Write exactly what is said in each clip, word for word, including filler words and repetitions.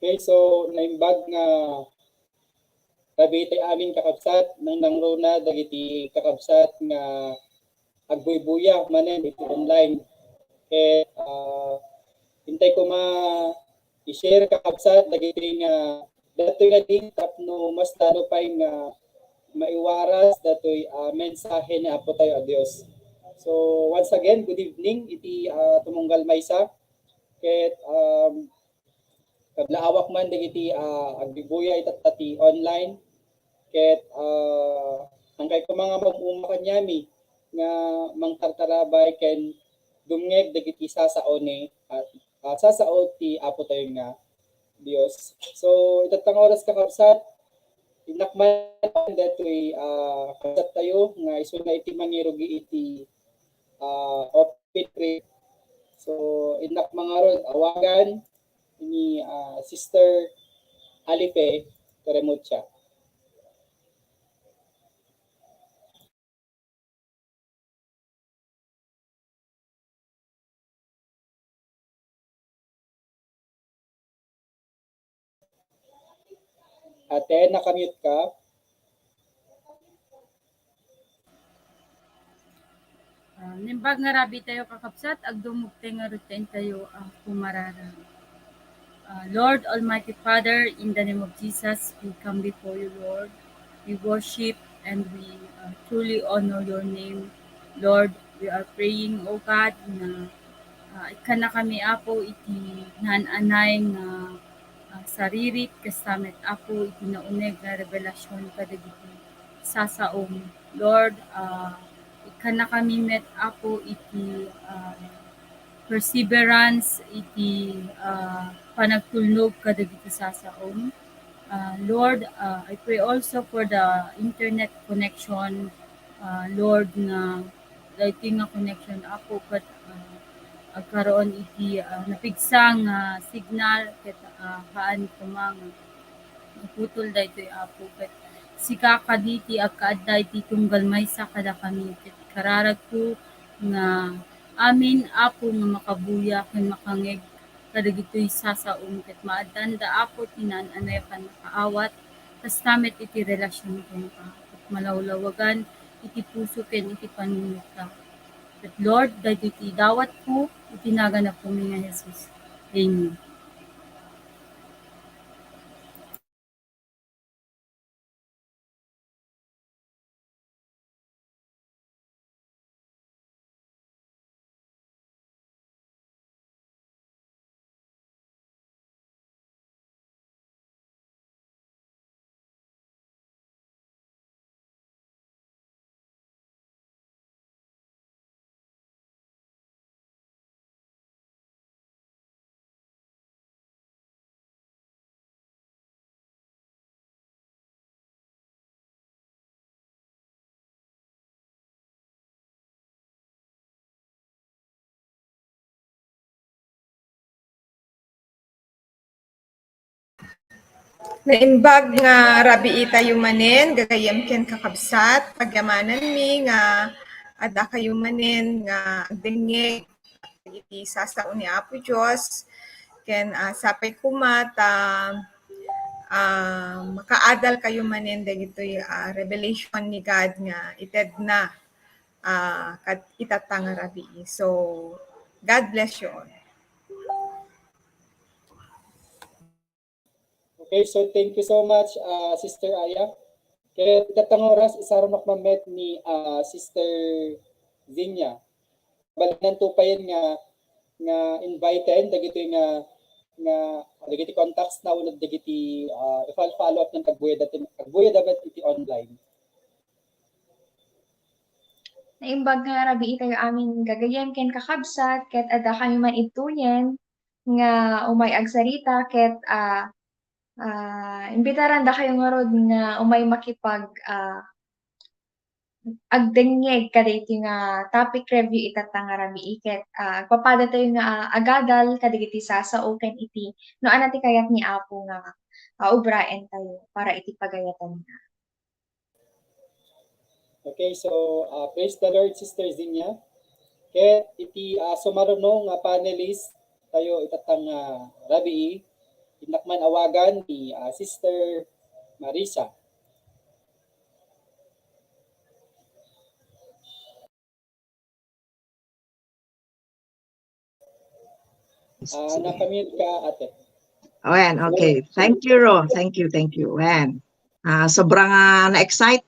Okay, so naimbag nga rabii tayo amin, kakabsat, nangnangruna dagiti kakabsat nga agbuybuya manen iti online. Ket, ah, intay koma i-share, kakabsat, dagiti nga datoy nga link tapno mas lalo pay nga maiwaras datoy, ah, mensahe ni Apo tayo a Dios. So, once again, good evening iti, ah, tumunggal maysa. Ket, um, kablaawak man dagiti, ah, agbuybuya itatta ti online. Ket, ah, angkay koma nga maum-uma kaniami nga mangtartarabay ken dumngeg dagiti sasao ni, ah, ah, sasao ti Apo tayo nga Dios. So, itatta nga oras, kakabsat, innak man datoy, ah, kabsat tayo nga isuna iti mangirugi iti, ah, open prayer. So, innak man ngarud awagan ni, ah, Sister Alife Toremucha. Ate, nakamute ka? Ah, naimbag nga rabii tayo, kakabsat, agdumogtay ngarud tayo a pumararan. Uh, Lord, Almighty Father, in the name of Jesus, we come before you, Lord. We worship and we, uh, truly honor your name. Lord, we are praying, O God, na, uh, ikkannakami, Apo, iti naan-anay nga, uh, saririt, kasta met, Apo, iti nauneg nga revelasyon kadagiti sasaom. Lord, uh, ikkannakami met, Apo, iti, uh, perseverance iti, ah, panagtulnog kadagiti sasaom. Ah, Lord, ah, I pray also for the internet connection, ah, Lord, nga daytoy nga connection, Apo, ket, ah, agkaroon iti, ah, napigsa nga signal ket, ah, haan koma nga maputol daytoy, Apo, ket sika kadi ti agkaadda iti tunggal maysa kadakami, ket kararagko nga amin, Apo, nga makabuya ken makangeg kadagitoy sasaom, ket maaddanda, Apo, ti naan-anay a pannakaawat, kasta met iti relasion kenka, ket malawlawagan iti puso ken iti panunotda. Ket Lord, daytoy ti dawatko iti nagan Apomi nga Jesus. Amen. Naimbag nga rabii tayo manen, gagayyem ken kakabsat, pagyamananmi nga adda kayo manen nga agdengngeg iti sasao ni Apo Dios, ken, ah, sapay koma ta, ah, makaadal kayo manen dagitoy, ah, revelation ni God nga itedna, ah, kad-, itatta nga rabii. So, God bless you all. Okay, so thank you so much, ah, Sister Aya. Ket itatta nga oras, isarunok man met ni, ah, Sister Zinia. Balinanto payen nga, nga inviten dagitoy nga, nga dagiti contacts na wenno dagiti, ah, i-follow up nga agbuyad, agbuyad met iti online. Naimbag nga rabii itayo amin gagayyem ken kakabsat, ket adda kami man ituyen nga umay agsarita, ket, ah, ah, imbitarandakayo ngarud nga umay makipag, ah, agdengngeg kadaytoy nga topic review itatta nga rabii, ket, ah, agpapadatayo nga, ah, agadal kadagiti sasao ken iti no ania ti kayat ni Apo nga, ah, ubraentayo para iti pagayatanna. Okay, so, ah, praise the Lord, Sister Zinia. Ket iti, ah, sumaruno nga panelist tayo itatta nga rabii, Innak man awagan ni, ah, Sister Marisa. Ah, naka-mute ka, ate. Wen, okay. Thank you, Ro. Thank you, thank you. Wen. Ah, sobra nga na-excite.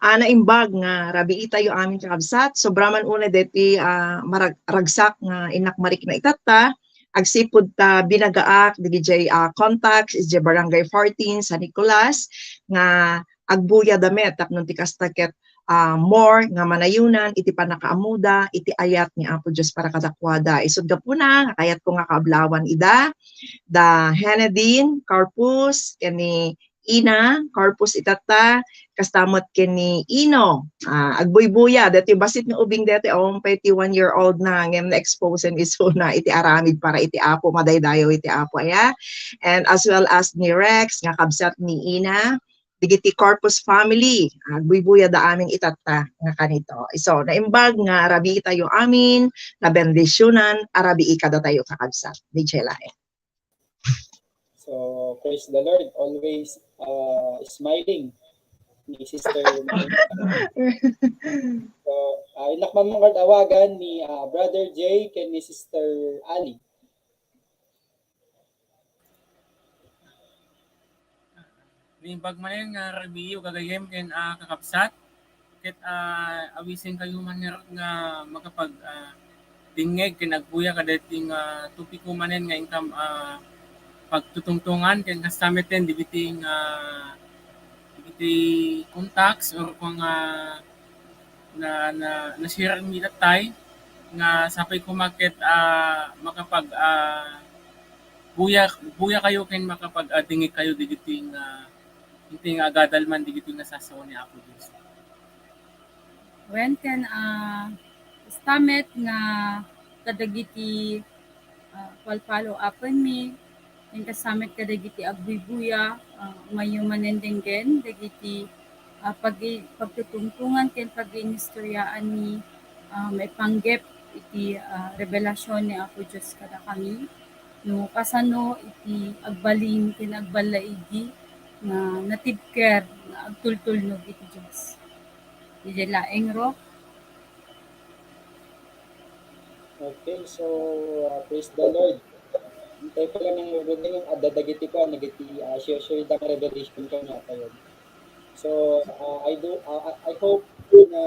Ah, naimbag nga rabii tayo amin kakabsat. Sobra man unay deti, ah, marag-, ragsak nga innak marikna itatta. Agsipud ta binagaak, dagijay, ah, contacts, ijay Barangay fourteen, San Nicolas, nga agbuya da met, tapno ti kasta ket, ah, more nga manayunan iti pannakaammoda iti ayat ni Apo Dios para kadakuada. Isut' gapuna nga kayatko nga kaablawan ida, da Henedine Corpus, ken ni Ina Corpus itatta, kasta met ken ni Ino. Ah, agbuybuya, deti bassit nga ubing deti, awan pay ti one year old na, ngem na-expose ni isuna iti aramid para iti Apo, madaydayaw iti Apo, aya. And as well as ni Rex, nga kabsat ni Ina, dagiti Corpus family, agbuybuya da amin itatta nga kanito. Isu, naimbag nga rabii tayo amin, nabendisionan a rabii kadatayo kakabsat. Daydiay laeng. So, praise the Lord. Always, uh, smiling ni Sister Maria. So, uh, innak man nga awagan ni, uh, Brother Jay ken ni Sister Ali. Naimbag manen nga rabiiyo gagayyem ken, ah, kakabsat. Ket, ah, awisenkayo man ngarud nga makapag, ah, dengngeg ken agbuya kadaytoy nga topiko manen nga inkam, ah, pagtutungtongan ken kasta met ken dagiti nga, dagiti contacts or kung, ah, na, na, na-share mi datay nga sapay koma ket, ah, makapag, ah, buya, buya kayo ken makapag, ah, dengngeg kayo dagiti nga, iti nga agadal man dagiti nga sasawen ni Apo Dios. Wen ken, ah, kasta met nga kadagiti, ah, palpalo apenmi, ken kasta met kadagiti agbuybuya, ah, umayyo manen denggen dagiti, ah, pagi-, pagtutungtongan ken paginistoryaan ni, ah, maipanggep iti, ah, rebelasion ni Apo Dios kadakami. No kasano iti agbalin ken agballaigi nga natibker nga agtultulnog iti Dios. Daydiay laeng, Ro. Okay, so, uh, praise the Lord. Intay ko lang ng reading yung adda dagiti ko, dagiti, uh, share, share dang revelation kaniatayo. So, uh, I do, uh, I hope na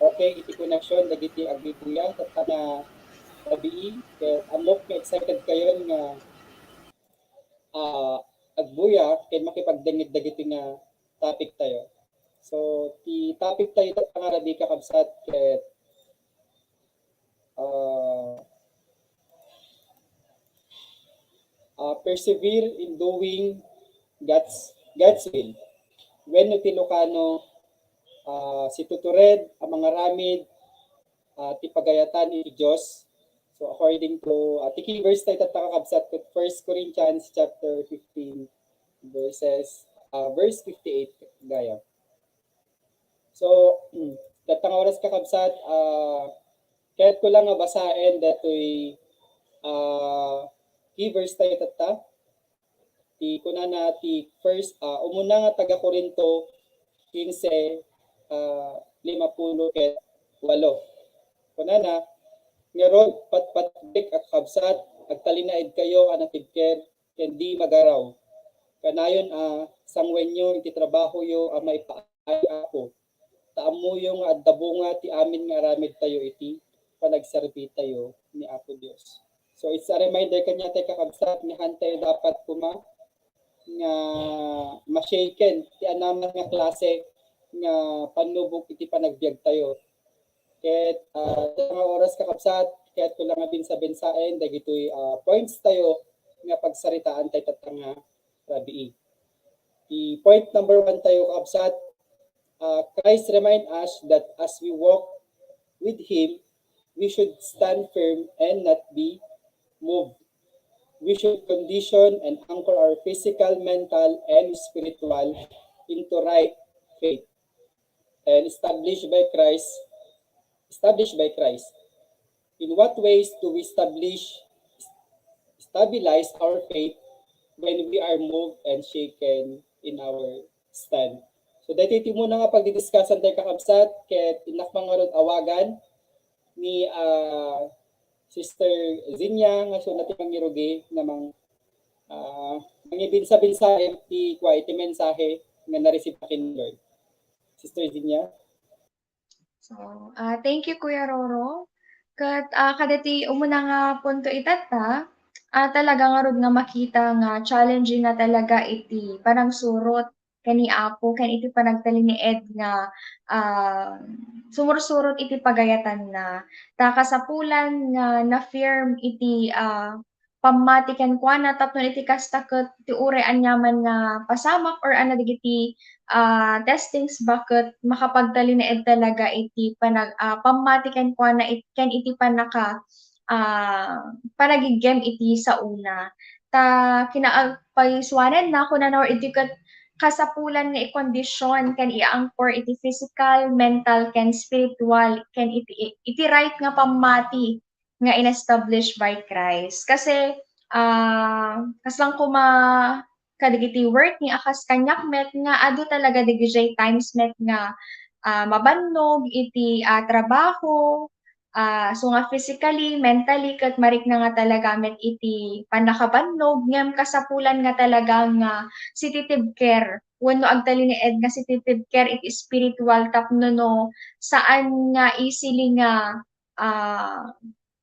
okay iti connection dagiti agbuybuya, tatta nga rabii, kaya amok nga excited kayo nga, uh, agbuya, kaya makipagdengngeg dagiti nga topic tayo. So, ti topic tayo, tatta nga rabii kakabsat, ket ah, ah, persevere in doing God's, God's will. Wenno ti Ilocano, ah, situtured a mangaramid, ah, ti pagayatan iti Dios. So, according to, ah, ti key verse tayo tatta kakabsat ket First Corinthians chapter fifteen, verses, ah, verse fifty-eight gayam. So, mm, tatta nga oras kakabsat, ah, kayatko lang nga basaen datoy, ah, key verse tayo tatta. Ti kunana ti first, ah, umuna nga taga Corinto quince, ah, limapulo ket walo. Kunana, ngarud, patpateg a kakabsat, agtalinaedkayo a natibker ken di magaraw. Kanayon a sanguenyo iti trabahoyo a maipaay Apo, ta ammoyo nga adda bunga ti amin nga aramidtayo iti panagserbitayo ni Apo Dios. So, it's a reminder kaniatayo, kakabsat, nga haantayo dapat koma nga ma-shaken ti anaman nga klase nga pannubok iti panagbiagtayo. Ket, ah, nga oras, kakabsat, kayatko lang nga bensa-bensaen dagitoy, ah, points tayo nga pagsaritaan tayo tatta nga rabii. Ti point number one tayo, kakabsat, ah, Christ remind us that as we walk with Him, we should stand firm and not be moved. We should condition and anchor our physical, mental, and spiritual into right faith and established by Christ, established by Christ. In what ways do we establish, stabilize our faith when we are moved and shaken in our stand. So, daytoy ti umuna nga pagdidiscussan tayo, kakabsat, ket innak man ngarud awagan ni, ah, Sister Zinia nga siya ti mangirugi nga mang-, ah, mangibinsa-binsa ti kua iti mensahe nga na-receive ta ken Lord. Sister Zinia? So, ah, thank you, Kuya Roro. Ket, ah, kadagiti umuna nga punto itatta, ah, talaga ngarud nga makita nga challenging nga talaga iti panangsurot ken ni Apo, ken iti panagtalinaed nga, ah, sumursurot iti pagayatanna. Ta kasapulan nga na-firm iti, ah, pammati kenkuana tapno iti kasta ket ti uray aniaman nga pasamak or ano dagiti, ah, testings ba ket makapagtalinaed talaga iti panag-, ah, pammati kenkuana it-, ken iti panaka-, ah, panagiggem iti saona. Ta kinapaisuananna, kunana, or iti ket kasapulan nga ikondision ken iangkor iti physical, mental, ken spiritual, ken iti, iti right nga pammati nga in-establish by Christ. Kasi, ah, kasla koma kadagiti work ni a kas kaniak met nga adu talaga dagijay times met nga, ah, mabannog iti, ah, trabaho, ah, so nga physically, mentally, ket marikna nga talaga met iti pannakabannog, ngem kasapulan nga talaga nga sensitive care wenno agtalinaed nga sensitive care iti spiritual tapno no saan nga easily nga, ah,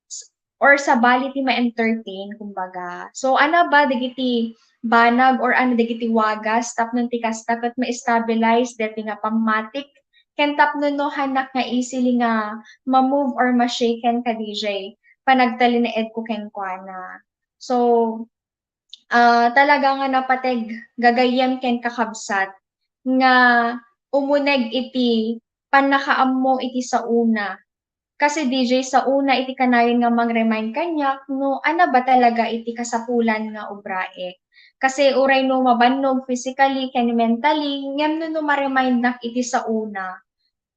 s-, or sabali ti ma-entertain, kumbaga. So, ano ba dagiti banag or ano dagiti wagas tapno ti kasta ket ma-stabilize daytoy nga pammatik ken tapno no hanak nga easily nga ma-move or ma-shaken kadijay panagtalinaedko kenkuana. So, ah, talaga nga napateg gagayyem ken kakabsat nga umuneg iti pannakaammo iti saona. Kasi D J, saona iti kanayon nga mang-remind kaniak no ano ba talaga iti kasapulan nga obraek. Kasi uray no mabannog physically ken mentally, ngem no, no ma-remindnak iti saona,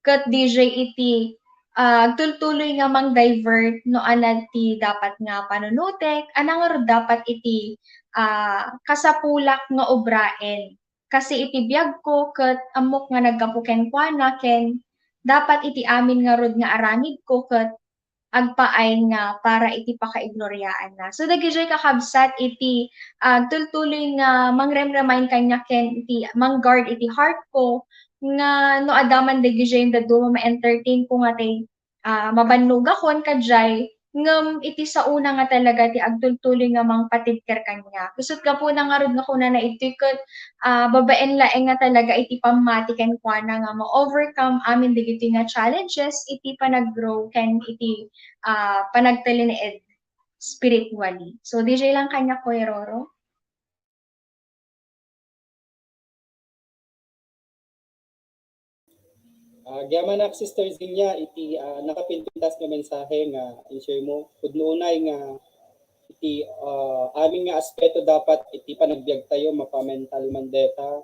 ket D J iti, ah, agtultuloy nga mang-divert no ania ti dapat nga panunotek, ania ngarud dapat iti, ah, kasapulak nga obraen. Kasi iti biagko ket ammok nga naggapu kenkuana ken dapat iti amin ngarud nga aramidko ket agpaay nga para iti pakaigloriaanna. So, dagijay kakabsat iti, ah, agtultuloy nga mangrem-remind kaniak ken iti mangguard iti heartko nga no adda man dagijay dadduma ma-entertainko nga ti, ah, mabannogakon kadiay, ngem iti saona nga talaga ti agtultuloy nga mangpatibker kaniak. Ket gapuna ngarud nga kunana iti ket, ah, babaen laeng nga talaga iti pammati kenkuana nga ma-overcome amin dagiti nga challenges iti panag-grow ken iti, ah, panagtalinaed spiritually. So, D J lang kaniak, Kuya Roro. Ah, agyamanak, Sister Zinia, iti, ah, nakapinpintas nga mensahe nga in-share mo. Pudno unay nga iti, ah, amin nga aspeto dapat iti panagbiag tayo, mapa-mental man deta,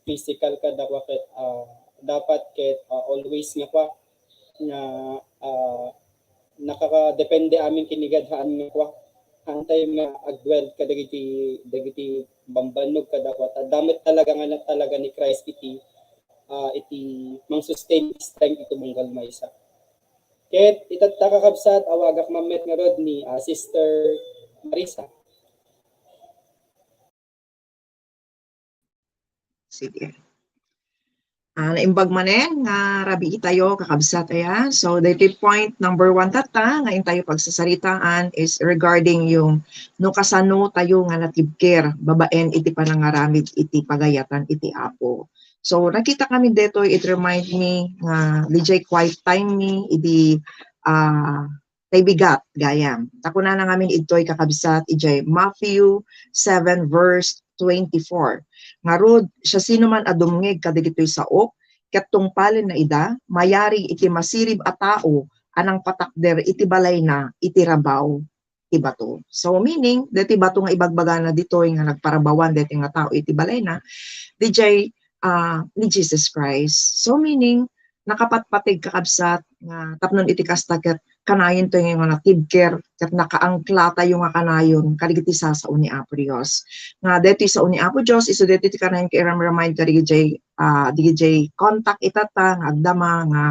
physical kadakua ket, ah, dapat ket, ah, always nga kua, nga, ah, nakakadepende amin ken ni God, haan nga kua, haan tayo nga agdwell kadagiti, dagiti bambannog kadakua. Ta adda met talaga nga na-, talaga ni Christ iti, ah, iti mang-sustain, strength iti tunggal maysa. Ket itatta, kakabsat, awagak man met ngarud ni, ah, Sister Marisa. Sige. Ah, naimbag manen nga rabii tayo, kakabsat, aya. So, daytoy point number one tatta nga intayo pagsasaritaan is regarding yung no kasano tayo nga natibker babaen iti panangaramid iti pagayatan iti Apo. So, nakita kami detoy, it remind me nga dijay quiet time mi idi, ah, tay bigat gayam. Ta kunana ngamin idtoy, kakabsat, idiay Matthew seven verse twenty-four. Ngarud, siasinoman a dumngeg kadagitoy saok, ket tungpalenna ida, mayari iti masirib a tao a nangpatakder iti balayna iti rabaw ti bato. So, meaning, deti bato nga ibagbagana ditoy nga nagparabawan deti nga tao iti balayna, dijay, ah, ni Jesus Christ. So, meaning, nakapatpateg, kakabsat, nga tapno iti kasta ket kanayon tayo nga natibker ket nakaangkla tayo nga kanayon kadagiti sao ni Apo Dios. Nga daytoy sao ni Apo Dios, isu daytoy ti kanayon nga iram-remind kadagiti, ah, dagiti contact itatta nga agdama nga,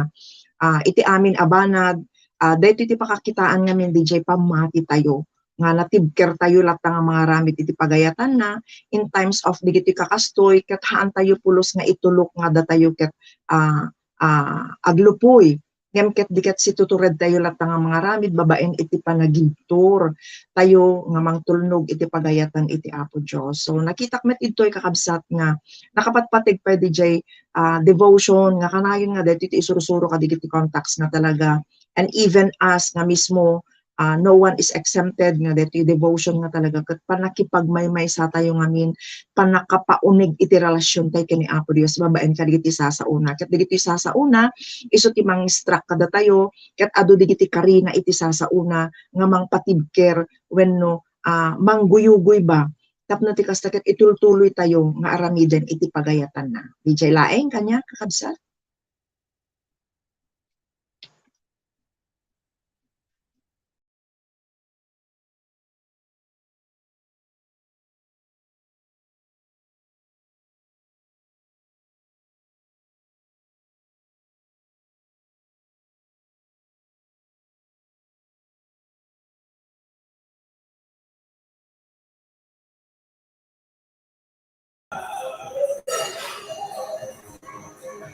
ah, iti amin a banag, ah, daytoy ti pakakitaan ngamin daytoy pammati tayo nga natibker tayo latta nga mangaramid iti pagayatanna in times of dagiti kakastoy, ket haan tayo pulos nga itulok nga datayo ket, ah, ah, aglupoy. Ngem ket di ket situtured tayo latta nga mangaramid babaen iti panagibtur tayo nga mangtulnog iti pagayatan iti Apo Dios. So, nakitak met idtoy, kakabsat, nga nakapatpateg pay diay, ah, devotion nga kanayon nga daytoy ti isursuro kadagiti contacts nga talaga, and even us nga mismo, ah, no one is exempted nga daytoy devotion nga talaga ket pannakipagmaymaysa tayo ngamin, pannakapauneg iti relasion tayo ken ni Apo Dios babaen kadagiti sasaona. Ket dagiti sasaona, isu ti mangistruck kadatayo, ket adu dagiti karina iti sasaona nga mangpatibker wenno, ah, mangguyugoy ba. Tapno ti kasta ket itultuloy tayo nga aramiden iti pagayatanna. Diay laeng kaniak, kakabsat?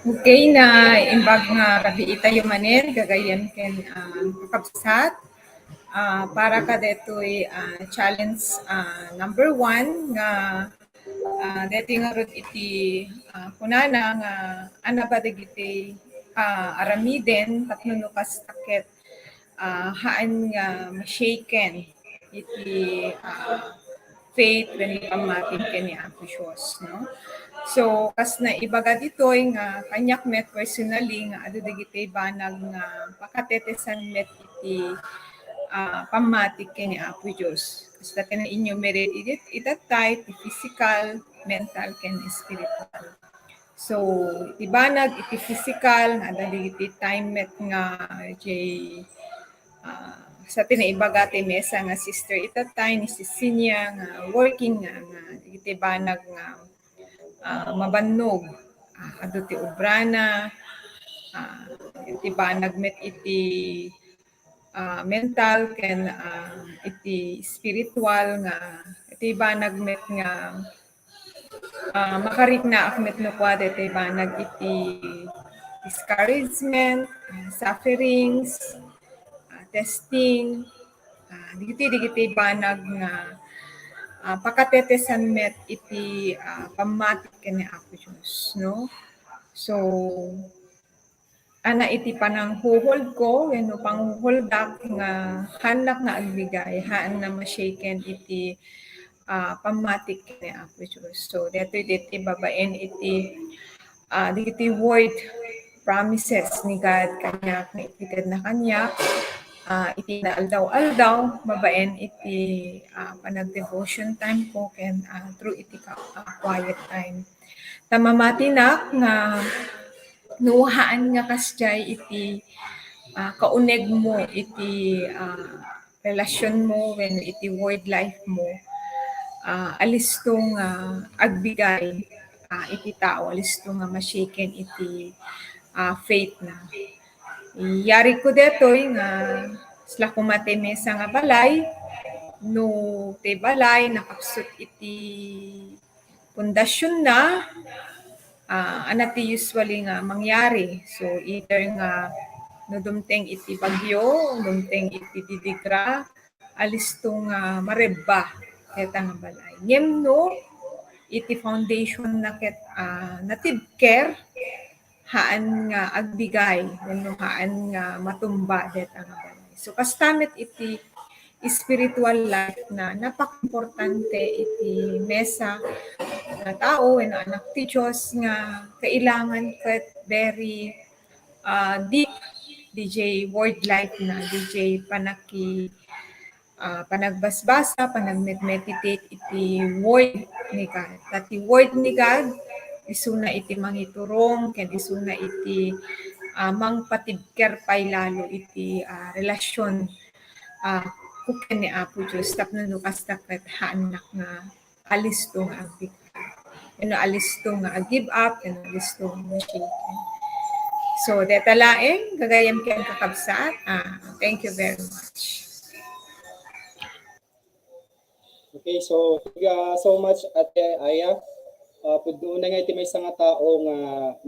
Okay, naimbag nga rabii tayo manen, gagayyem ken, ah, kakabsat. Ah, para kadaytoy, ah, challenge, ah, number one nga, ah, daytoy ngarud iti, ah, kunana nga ania ba dagiti, ah, aramiden tapno no kasta ket, ah, haan nga ma-shaken iti, ah, faith wenno pammatim ken ni Apo Dios, no? So, kas naibaga ditoy nga kaniak met personally nga adu dagiti banag nga pakatetesan met iti, ah, pammatik ken ni Apo Dios. Kasta ti na-enumerate iti, itattay, ti physical, mental, ken spiritual. So, iti banag iti physical nga adda dagiti time met nga jay, ah, sa ti naibaga ti mesa nga sister itattay ni Cecilia nga working nga, nga iti banag nga, ah, mabannog, ah, adu ti obrana, ah, iti banag met iti, ah, mental ken, ah, iti spiritual nga iti banag met nga, ah, makariknaak met no kua daytoy banag iti discouragement, ah, sufferings, ah, testing, ah, dagiti, dagiti banag nga, ah, pakatetesan met iti, ah, pammatik ken ni Apo Dios, no? So, ania iti pananghuholdko wenno panghuholdak nga haannak nga agbigay, haan nga ma-shaken iti, ah, pammatik ken ni Apo Dios. So, daytoy daytoy babaen iti, ah, dagiti word promises ni God kaniak nga itted na kaniak, ah, iti naaldaw-aldaw, babaen iti, ah, panag-devotion time ko ken, ah, through iti ka-, ah, quiet time. Ta mamatinak nga no haan nga kasdiay iti, ah, kaunegmo iti, ah, relasionmo wenno iti word life mo, ah, alisto nga agbigay, ah, iti tao, alisto nga ma-shaken iti, ah, faith na. Yari ko detoy nga sla koma ti mesa nga balay, no ti balay nakapsut iti pundasionna, ah, ania ti usually nga mangyari. So, either nga no dumteng iti bagyo, dumteng iti didigra, alisto nga marebba deta nga balay. Ngem no, iti foundation na ket, ah, natibker, haan nga agbigay wenno haan nga matumba deta nga balay. So, kasta met iti spiritual life na napakaimportante iti mesa nga tao wenno anak ti Dios nga kailangan ket very, ah, deep diay word life na, diay panaki-, ah, panagbasbasa, panagmedmeditate iti word ni God. Ta ti word ni God, isuna iti mangiturong, ken isuna iti, ah, mangpatibker pay lalo iti, ah, relasyon, ah, ko ken ni Apo Dios tapno no kasta ket haannak nga alisto nga agbigay. Wenno alisto nga a-give up, wenno alisto nga shaken. So, deta laeng, gagayyem ken kakabsat. Ah, thank you very much. Okay, so, thank you, ah, so much, Ate Aya. Ah, pudno unay nga iti maysa nga tao nga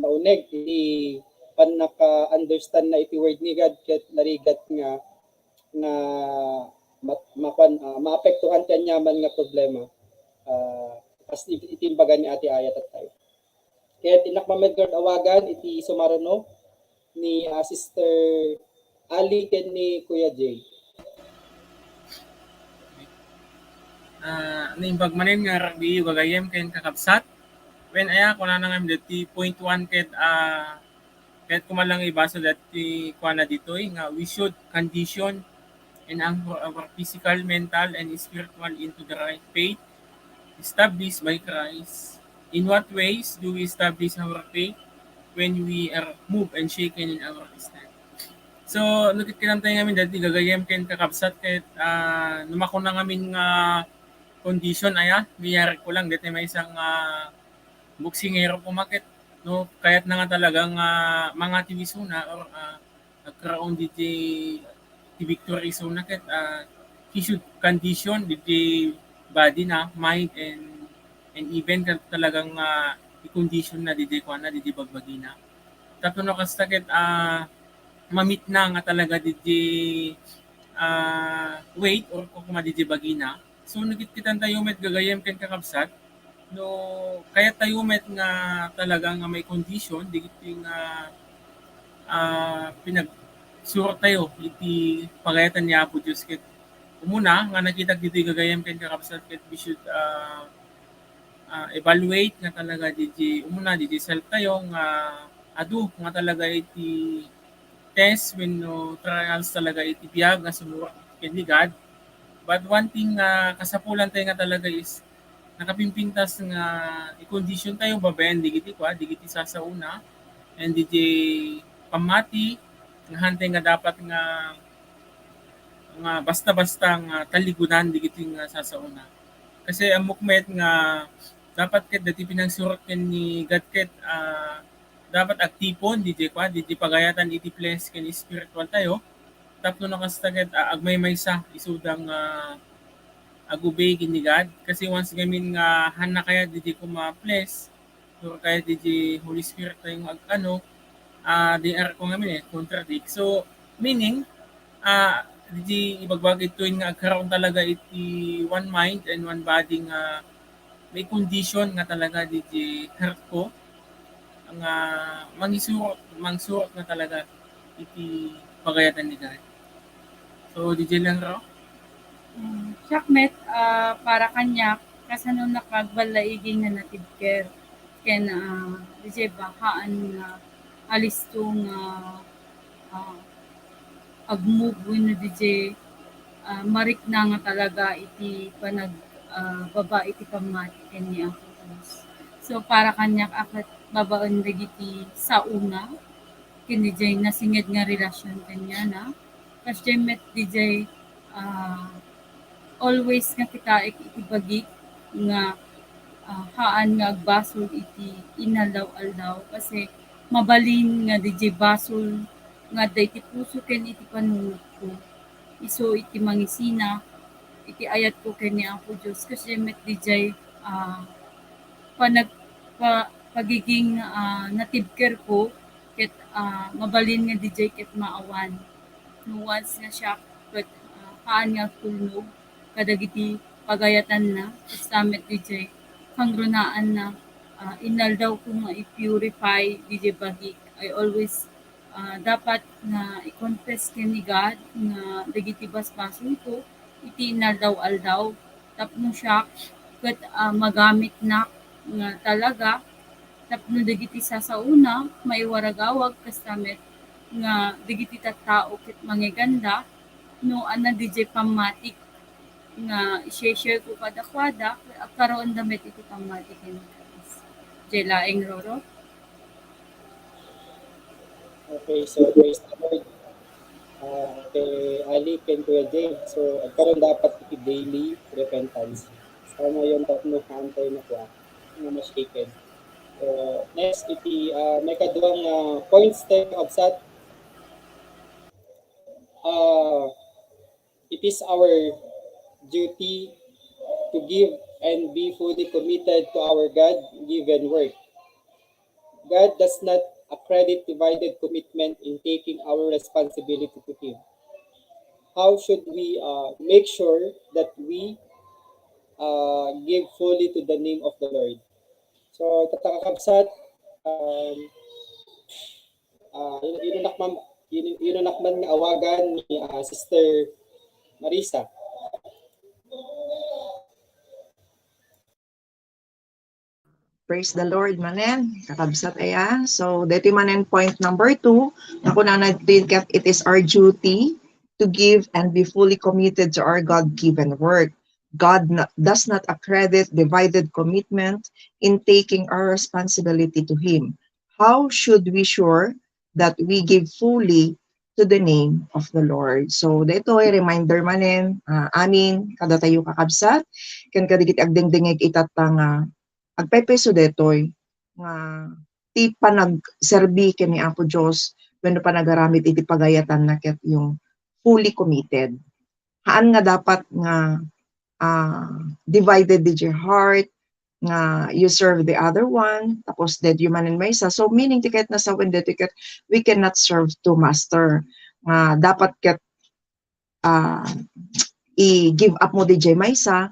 nauneg iti pannaka-understand na iti word ni God ket narigat nga, nga mat-, mapan-, ah, maapektuhan ti aniaman nga problema. Ah, kas iti, iti imbaga ni Ate Aya tattay. Ket innak mammed nga awagan iti sumaruno ni, ah, Sister Ali ken ni Kuya Jay. Ah, naimbag manen nga ragbiyo gagayyem ken kakabsat. Wen aya, kunana nga deti point one ket, ah, ket kumalang ibasa deti kuana ditoy nga we should condition and anchor our physical, mental, and spiritual into the right faith established by Christ. In what ways do we establish our faith? When we are moved and shaken in our stand. So, no ket kinantay ngamin dati gagayyem ken kakabsat ket, ah, no makuna ngamin nga condition aya, mayarag ko lang dati maysa nga boksingero koma ket no kayatna nga talaga nga mangatiwisona or, ah, agkaraon diti ti victory isuna ket, ah, he should condition diti body na, mind, and, and even ka-, talagang, ah, i-condition na diti kuana, diti bagbagina. Tapno no kasta ket, ah, mamitna nga talaga diti, ah, weight or koma diti bagina. So, nakitkitan tayo met gagayyem ken kakabsat, no kayat tayo met nga talaga nga may condition, digiti nga, ah, pinagsurot tayo iti pagayatan ni Apo Dios ket umuna nga nakitak ditoy gagayyem ken kakabsat ket we should, ah, ah, evaluate nga talaga diti umuna diti self tayo nga adu nga talaga iti test wenno trials talaga iti biag nga sumurot ken ni God. But one thing nga kasapulan tayo nga talaga is nakapimpintas nga i-condition tayo babaen digiti kua, digiti sasaona, and diti pammati nga hantay nga dapat nga, nga basta-basta nga taligudan digiti nga sasaona. Kasi ammok met nga dapat ket dati pinangsurot ken ni God ket, ah, dapat agtipon diti kua, diti pagayatan iti flesh ken spiritual tayo. Tapno no kasta ket, ah, agmaymaysa isuda nga, ah, agubey ken ni God. Kasi once ngamin nga hanna kayat diti koma flesh, or kayat diti Holy Spirit tayo nga ag-, ano, ah, di arko ngamin eh, contradict. So, meaning, ah, diti ibagbagi itoy nga agkaroon talaga iti one mind and one body nga may condition nga talaga diti heart ko nga mangisurot, mangsurot nga talaga iti pagayatan ni God. So, didi lang ro? Mm, siak met, ah, para kaniak, kasano nakagballaigi nga natibker ken, ah, didi bahaan nga alisto nga, ah, agmove wenno didi, ah, marikna nga talaga iti panag-, ah, baba iti pammati ken ni Apo Dios. So, para kaniak a ket babaen dagiti saona ken didiay nasinged nga relasyon kaniana, kasdiay met didiay, ah, always nga kitaek iti bagik nga, ah, haan nga agbasol iti inaldaw-aldaw kasi mabalin nga didiay basol nga adda iti puso ken iti panunotko. Isu iti mangisina iti ayatko ken ni Apo Dios, kasdiay met didiay, ah, panag-, pa-, pagiging, ah, natibkerko ket, ah, mabalin nga didiay ket maawan. No once nga siak ket, ah, haan nga agtulnog kadagiti pagayatanna, kasta met didiay kangrunaanna, ah, inaldawko nga i-purify didiay bagik. I always ah, dapat nga i-confess ken ni God nga dagiti basbasolko iti inaldaw-aldaw tapno siak ket, ah, magamit nak nga talaga tapno dagiti sasaona maiwaragawag kasta met nga dagiti tattao ket mangeganda no adda didiay pammatik nga i-share ko kadakuada, agkaroon da met iti pammati ken ni Christ. Diay laeng, Roro? Okay, so praise the Lord. Ah, kay Ali, ken Kuya Jay. So, agkaroon dapat iti daily repentance. Sa ngayon, tapno haantay na kuwa, nga ma-shaken. So, next, iti, ah, maikadua nga, ah, points tayo, kakabsat. Ah, it is our duty to give and be fully committed to our God-given work. God does not accredit divided commitment in taking our responsibility to Him. How should we, uh, make sure that we, uh, give fully to the name of the Lord? So, tatta, kakabsat, um, ah, yun, yun anak man, yun, yun anak man nga awagan ni, ah, Sister Marisa. Praise the Lord, manen. Kakabsat, ayan. So, deti manen point number two, na kunana ditoy ket, it is our duty to give and be fully committed to our God-given work. God not, does not accredit divided commitment in taking our responsibility to Him. How should we sure that we give fully to the name of the Lord? So, daytoy reminder manen, ah, amin, kadatayo, kakabsat, ken kadagiti agdengdengngeg itatta nga agpayso daytoy nga ti panagserbi ken ni Apo Dios wenno panagaramid iti pagayatanna ket yung fully committed. Haan nga dapat nga, ah, divided didiay heart, nga you serve the other one, tapos daytoy manen maysa. So, meaning ti ket nasawen daytoy ket we cannot serve two master. Nga dapat ket, ah, i-give up mo didiay maysa,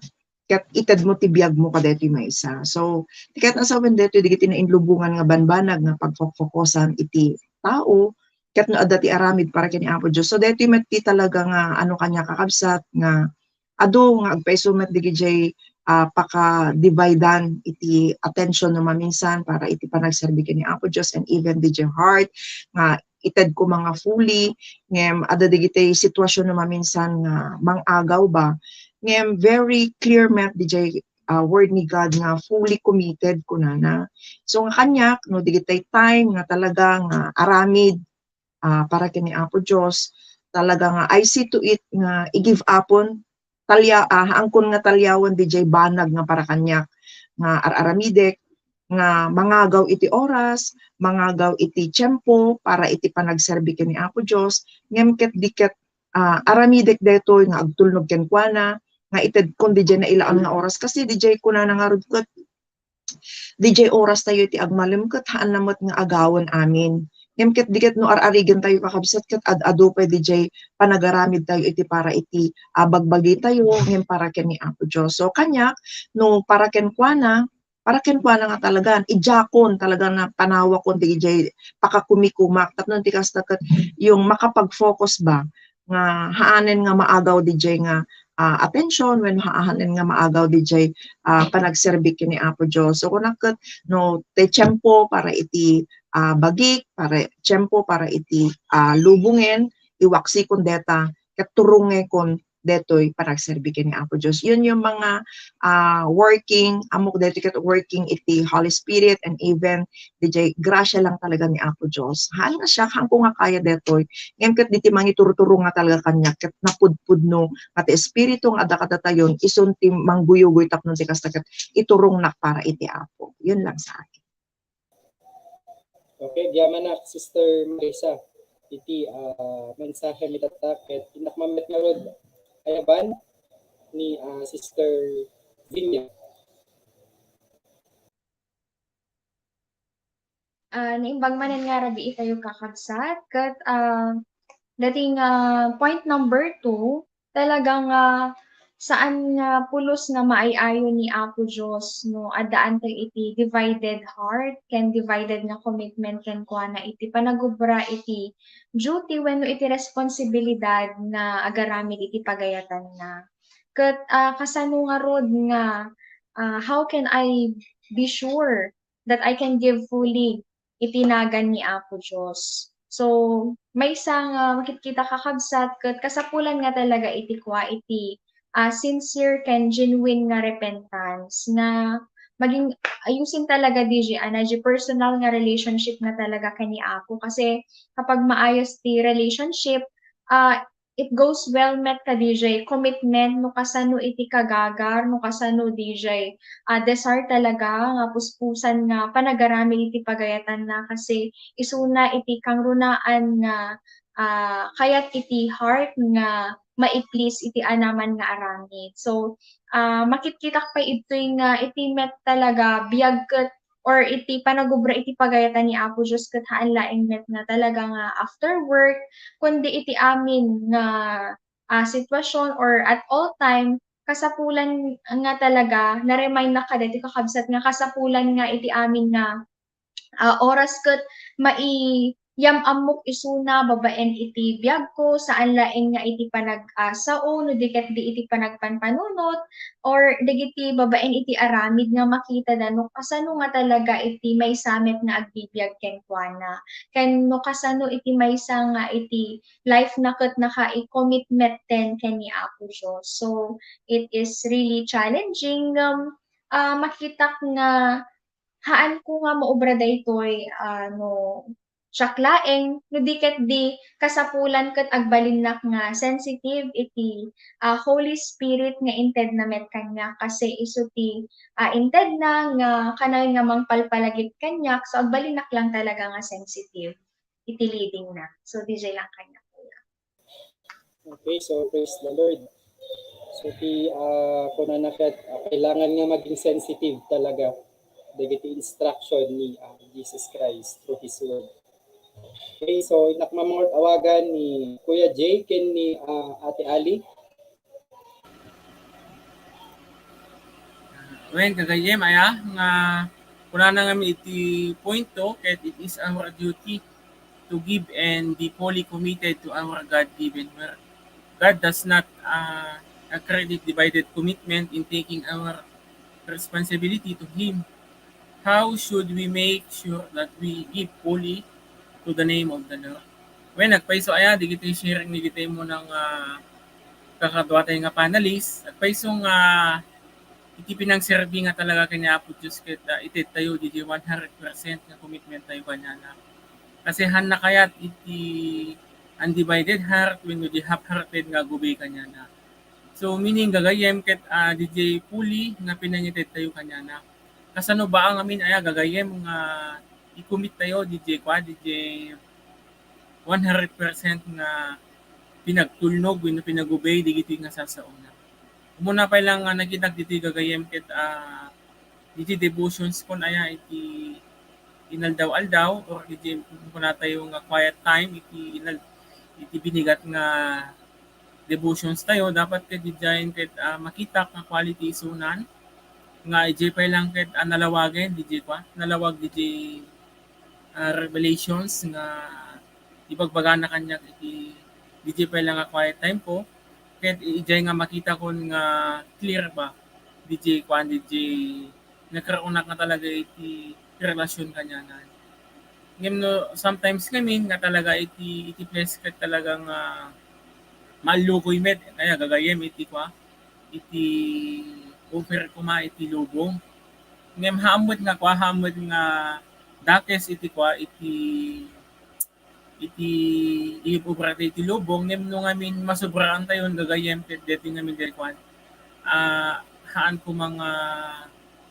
ket ited mo ti biag mo kadaytoy maysa. So, ti ket nasawen daytoy dagiti nainlubongan nga banbanag nga pagfokfokosan iti tao, ket no adda ti aramid para ken ni Apo Dios. So, daytoy met ti talaga nga, ano, kaniak, kakabsat, nga adu nga agpayso met didiay, ah, pakadividean iti attention no maminsan para iti panagserbi ken ni Apo Dios and even didiay heart nga ited ko nga fully, ngem adda dagiti sitwasyon no maminsan nga mang-agaw ba. Ngem very clear met didiay, ah, word ni God nga fully committed kunana. So nga kaniak, no, dagiti time nga talaga nga aramid, ah, para ken ni Apo Dios, talaga nga I see to it nga i-give upon, talya-, ah, haankon nga talyawan didiay banag nga para kaniak nga ar-aramidek, nga mangagaw iti oras, mangagaw iti tiempo para iti panagserbi ken ni Apo Dios, ngem ket di ket, ah, aramidek daytoy nga agtulnog kenkuana, nga itedkon didiay nailaan nga oras. Kasi didiay kunana ngarud ket, didiay oras tayo iti agmalem ket haanna met nga agawen amin. Ngem ket di ket no ar-arigen tayo, kakabsat, ket ad-adu pay didiay panagaramid tayo iti para iti, ah, bagbagi tayo, ngem para ken ni Apo Dios. So, kaniak, no para kenkuana, para kenkuana nga talaga, idiakon talaga nga panawakon didiay pakakumikumak. Tapno ti kasta ket yung makapag-focus ba nga haanen nga maagaw didiay nga, ah, attention, wenno haanen nga maagaw didiay, ah, panagserbi ken ni Apo Dios. So, kunak ket no ti tiempo para iti, ah, bagik, para tiempo para iti, ah, lubongen, iwaksikon deta, ket turongekon detoy panagserbi ken ni Apo Dios. Yun yung mga, ah, working, ammok detoy ket working iti Holy Spirit and even didiay grasya lang talaga ni Apo Dios. Haan nga siak, haanko nga kaya detoy. Ngem ket diti mangiturturong nga talaga kaniak ket napudpudno nga ti Espiritu nga adda kadatayon, isun ti mangguyugoy tapno ti kasta ket iturongnak para iti Apo. Yun lang sa akin. Okay, agyamanak, Sister Marisa, iti, ah, mensahe mi tatta, ket innak man met ngarud ayaban ni, ah, Sister Vinia. Ah, naimbag manen nga rabii tayo, kakabsat, ket, ah, dating, ah, point number two, talaga nga saan nga pulos nga maay-ayo ni Apo Dios no addaan tayo iti divided heart ken divided nga commitment kenkuana iti panagubra iti duty wenno iti responsibilidad nga agaramid iti pagayatanna. Ket, ah, kasano ngarud nga, ah, how can I be sure that I can give fully iti nagan ni Apo Dios? So, maysa nga makitkita, kakabsat, ket kasapulan nga talaga iti kua iti, ah, sincere ken genuine nga repentance nga maging ayusin talaga, D J, ana, di personal nga relationship nga talaga ken ni Apo. Kasi kapag maayos ti relationship, ah, it goes well met ka, D J, commitment no kasano iti kagagar, no kasano, D J, ah, desire talaga nga puspusan nga panagaramid iti pagayatanna kasi isuna iti kangrunaan nga, ah, kayat iti heart nga mai-please iti anaman nga aramid. So, ah, makitkitak pay idtoy nga iti met talaga biag ket or iti panagubra iti pagayatan ni Apo Dios ket haan laeng met nga talaga nga after work, kundi iti amin nga, ah, sitwasyon or at all time, kasapulan nga talaga, na-remind na kadagiti kakabsat nga kasapulan nga iti amin nga, ah, oras ket mai-, yam-ammok isuna babaen iti biagko, saan laeng nga iti panag-, ah, sao, no di ket di iti panagpanpanunot, or dagiti babaen iti aramid nga makita da no kasano nga talaga iti maysa met nga agbibiag kenkuana. Ken no kasano iti maysa nga iti life na ket naka-i-commit met ten ken ni Apo Dios. So, it is really challenging. Um, ah, makitak nga haanko nga maubra daytoy, ah, no siak laeng, no di ket di kasapulan ket agbalinnak nga sensitive iti, ah, Holy Spirit nga intedna met kaniak, kasi isu ti, ah, intedna nga kanayon nga mangpalpalagip kaniak, so agbalinnak lang talaga nga sensitive iti leading na. So, D J lang kaniak, kuya. Okay, so praise the Lord. So ti, ah, kunana ket, ah, kailangan nga maging sensitive talaga dagiti instruction ni, ah, Jesus Christ through His Word. Okay, so innak mamangud awagan ni Kuya Jay ken ni, ah, Ate Ali. Wen, gagayyem, aya, nga kunana ngamin iti point two, ket it is our duty to give and be fully committed to our God-given work. God does not, uh, accredit divided commitment in taking our responsibility to Him. How should we make sure that we give fully to the name of the Lord? Wen, agpayso aya, digiti sharing ni giti mo nang, ah, kakaduatay nga panelist. Agpayso nga iti pinangserbi nga talaga ken ni Apo Dios ket, ah, itedtayo diay one hundred percent nga commitment tayo kaniana. Kasi haan na kayat iti undivided heart wenno di half-hearted nga agubay kaniana. So, meaning, gagayyem ket, ah, diay fully nga pinangitedtayo kaniana. Kasano ba ngamin aya gagayyem nga i-commit tayo diay kua, diay one hundred percent nga pinagtulnog wenno pinagubay digiti nga sasaona. Umuna pay lang nga nakitak ditoy gagayyem ket, ah, ditoy devotions kon aya iti inaldaw-aldaw or iti kunatayo nga quiet time iti inal-, iti binigat nga devotions tayo, dapat ket diay ket, ah, makitak nga quality isunan nga idiay pay lang ket, ah, nalawagen diay kua, nalawag diay ah, revelations nga ibagbagana kaniak iti diay pay lang nga quiet time ko, ket idiay nga makitakon nga clear ba diay kuan, diay nagkarunak nga talaga iti relasyon kaniana. Ngem no, sometimes ngamin nga talaga iti, iti place ket talaga nga maallukoy met, kaya gagayyem iti kua, iti offer koma iti lubong. Ngem haan met nga kua, haan met nga dakes iti kua, iti, iti iyob-obra tayo iti lubong, ngem no ngamin masobraan tayon gagayyem ket deti ngamin diay kuan, ah, haan koma nga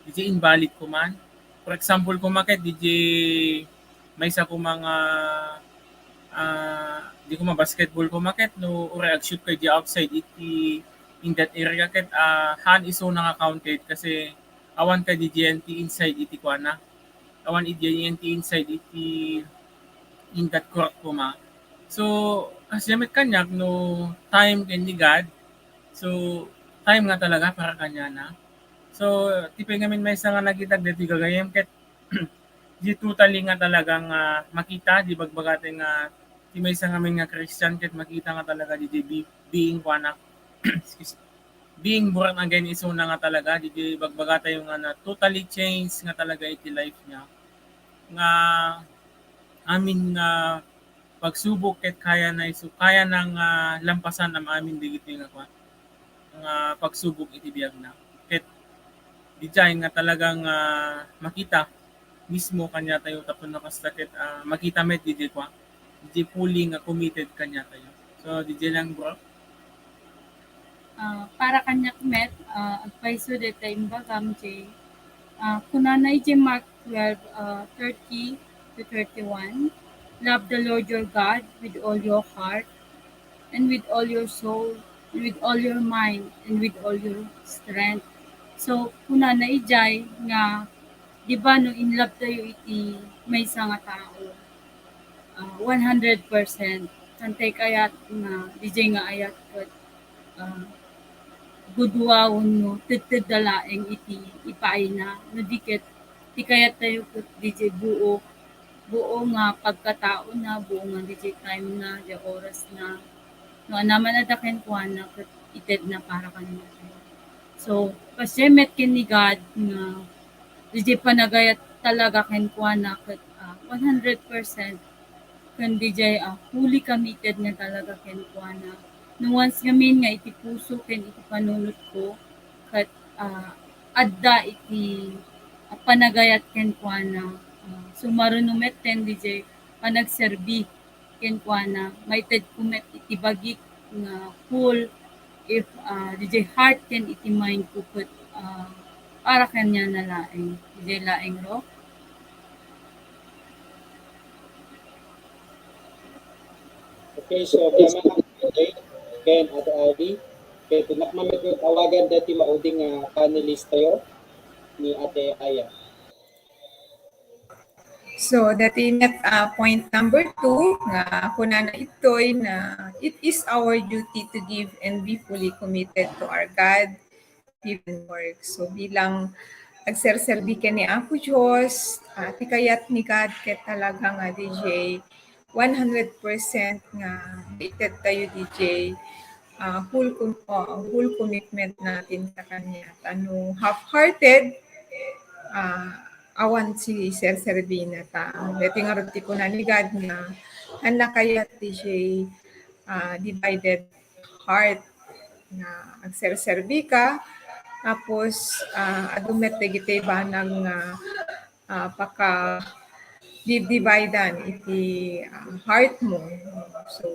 iti invalid koma. For example, koma ket diay maysa koma nga, ah, di koma basketball koma ket no uray ag-shoot ka diay outside iti in that area ket, ah, haan isuna nga counted kasi awan ka diay ti inside iti kuana. Awan diay ti inside iti in that court koma. So, kasdiay met kaniak no time ken ni God. So, time nga talaga para kaniana. So, ti pay ngamin maysa nga nakitak deti gagayyem ket di totally nga talaga nga makita, di bagbaga ti nga ti maysa ngamin nga Christian ket makita nga talaga di, di be-, being kuana, excuse, being born again isuna nga talaga, di, di bagbaga tayo nga na totally changed nga talaga iti life niya. Nga amin nga pagsubok ket kaya na isu-, kaya na nga lampasan am-amin dagiti nga kuan, nga pagsubok iti biagna. Ket Didiay nga talagang, ah, makita mismo kaniatayo tapno kasta ket, ah, makita met didiay kua, didiay fully nga committed kaniatayo. So, didiay lang, bro. Ah, para kaniak met, ah, agpayso dayta imbagam, Jay. Ah, kunana idiay Mark twelve, ah, thirty to thirty-one, "Love the Lord your God with all your heart, and with all your soul, and with all your mind, and with all your strength." So, kunana idiay nga, di ba, no in-love tayo iti maysa nga tao, ah, one hundred percent, saan tay kayat nga, didiay nga ayat ket, ah, gudua wenno tedtedda laeng iti ipaayna, no di ket ti kayat tayo ket didiay buo, buo nga pagkataona, buo nga didiay time na, didiay oras na, no, anaman adda kenkuana ket itedna para kaniatayo. So, pasdiay met ken ni God nga didiay panagayat talaga kenkuana ket, ah, one hundred percent ken didiay, ah, fully committed nga talaga kenkuana. No once ngamin nga iti puso ken iti panunotko ket, ah, adda iti, ah, panagayat kenkuana, ah, sumaruno met ten didiay panagserbi kenkuana, maitedko met iti bagik nga full if, ah, didiay heart ken iti mindko ket, ah, para kaniana laeng. Didiay laeng, Ro? Okay, so, kaya mga Ken, Ate Ivy, kay ti nakmamit nga awagan dati maudi nga panelist tayo ni Ate Aya. So, dati met, ah, point number two, nga kunana itoy na it is our duty to give and be fully committed to our God given work. So, bilang agserserbi ken ni Apo Dios, ah, ti kayat ni God ket talaga nga didiay one hundred percent nga ited tayo didiay, ah, full com-, ah, full commitment natin sa Kanya. Ta no half-hearted, ah, awan ti serserbina ta. Dati ngarud ti kuna ni God nga, haan kayat didiay, ah, divided heart nga agserserbi ka, tapos, ah, adu met dagiti banag nga, ah, paka-dividean iti, ah, heart mo. So,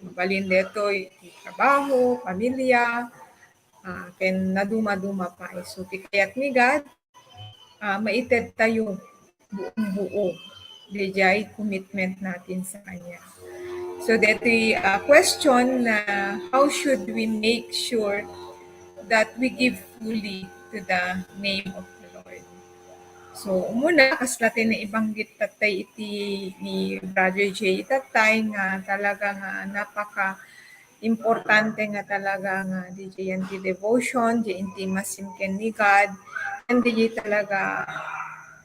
mabalin daytoy iti trabaho, pamilya, ah, ken nadumaduma pay. So, ti kayat ni God, ah, maited tayo buong-buo diay commitment natin sa Kanya. So, detoy, ah, question na, how should we make sure that we give fully to the name of the Lord? So, umuna, kasla ti naibanggit tattay iti ni Brother Jay tattay nga talaga nga napaka importante nga talaga nga didiay ti devotion, didiay intimacy ken ni God, and didiay talaga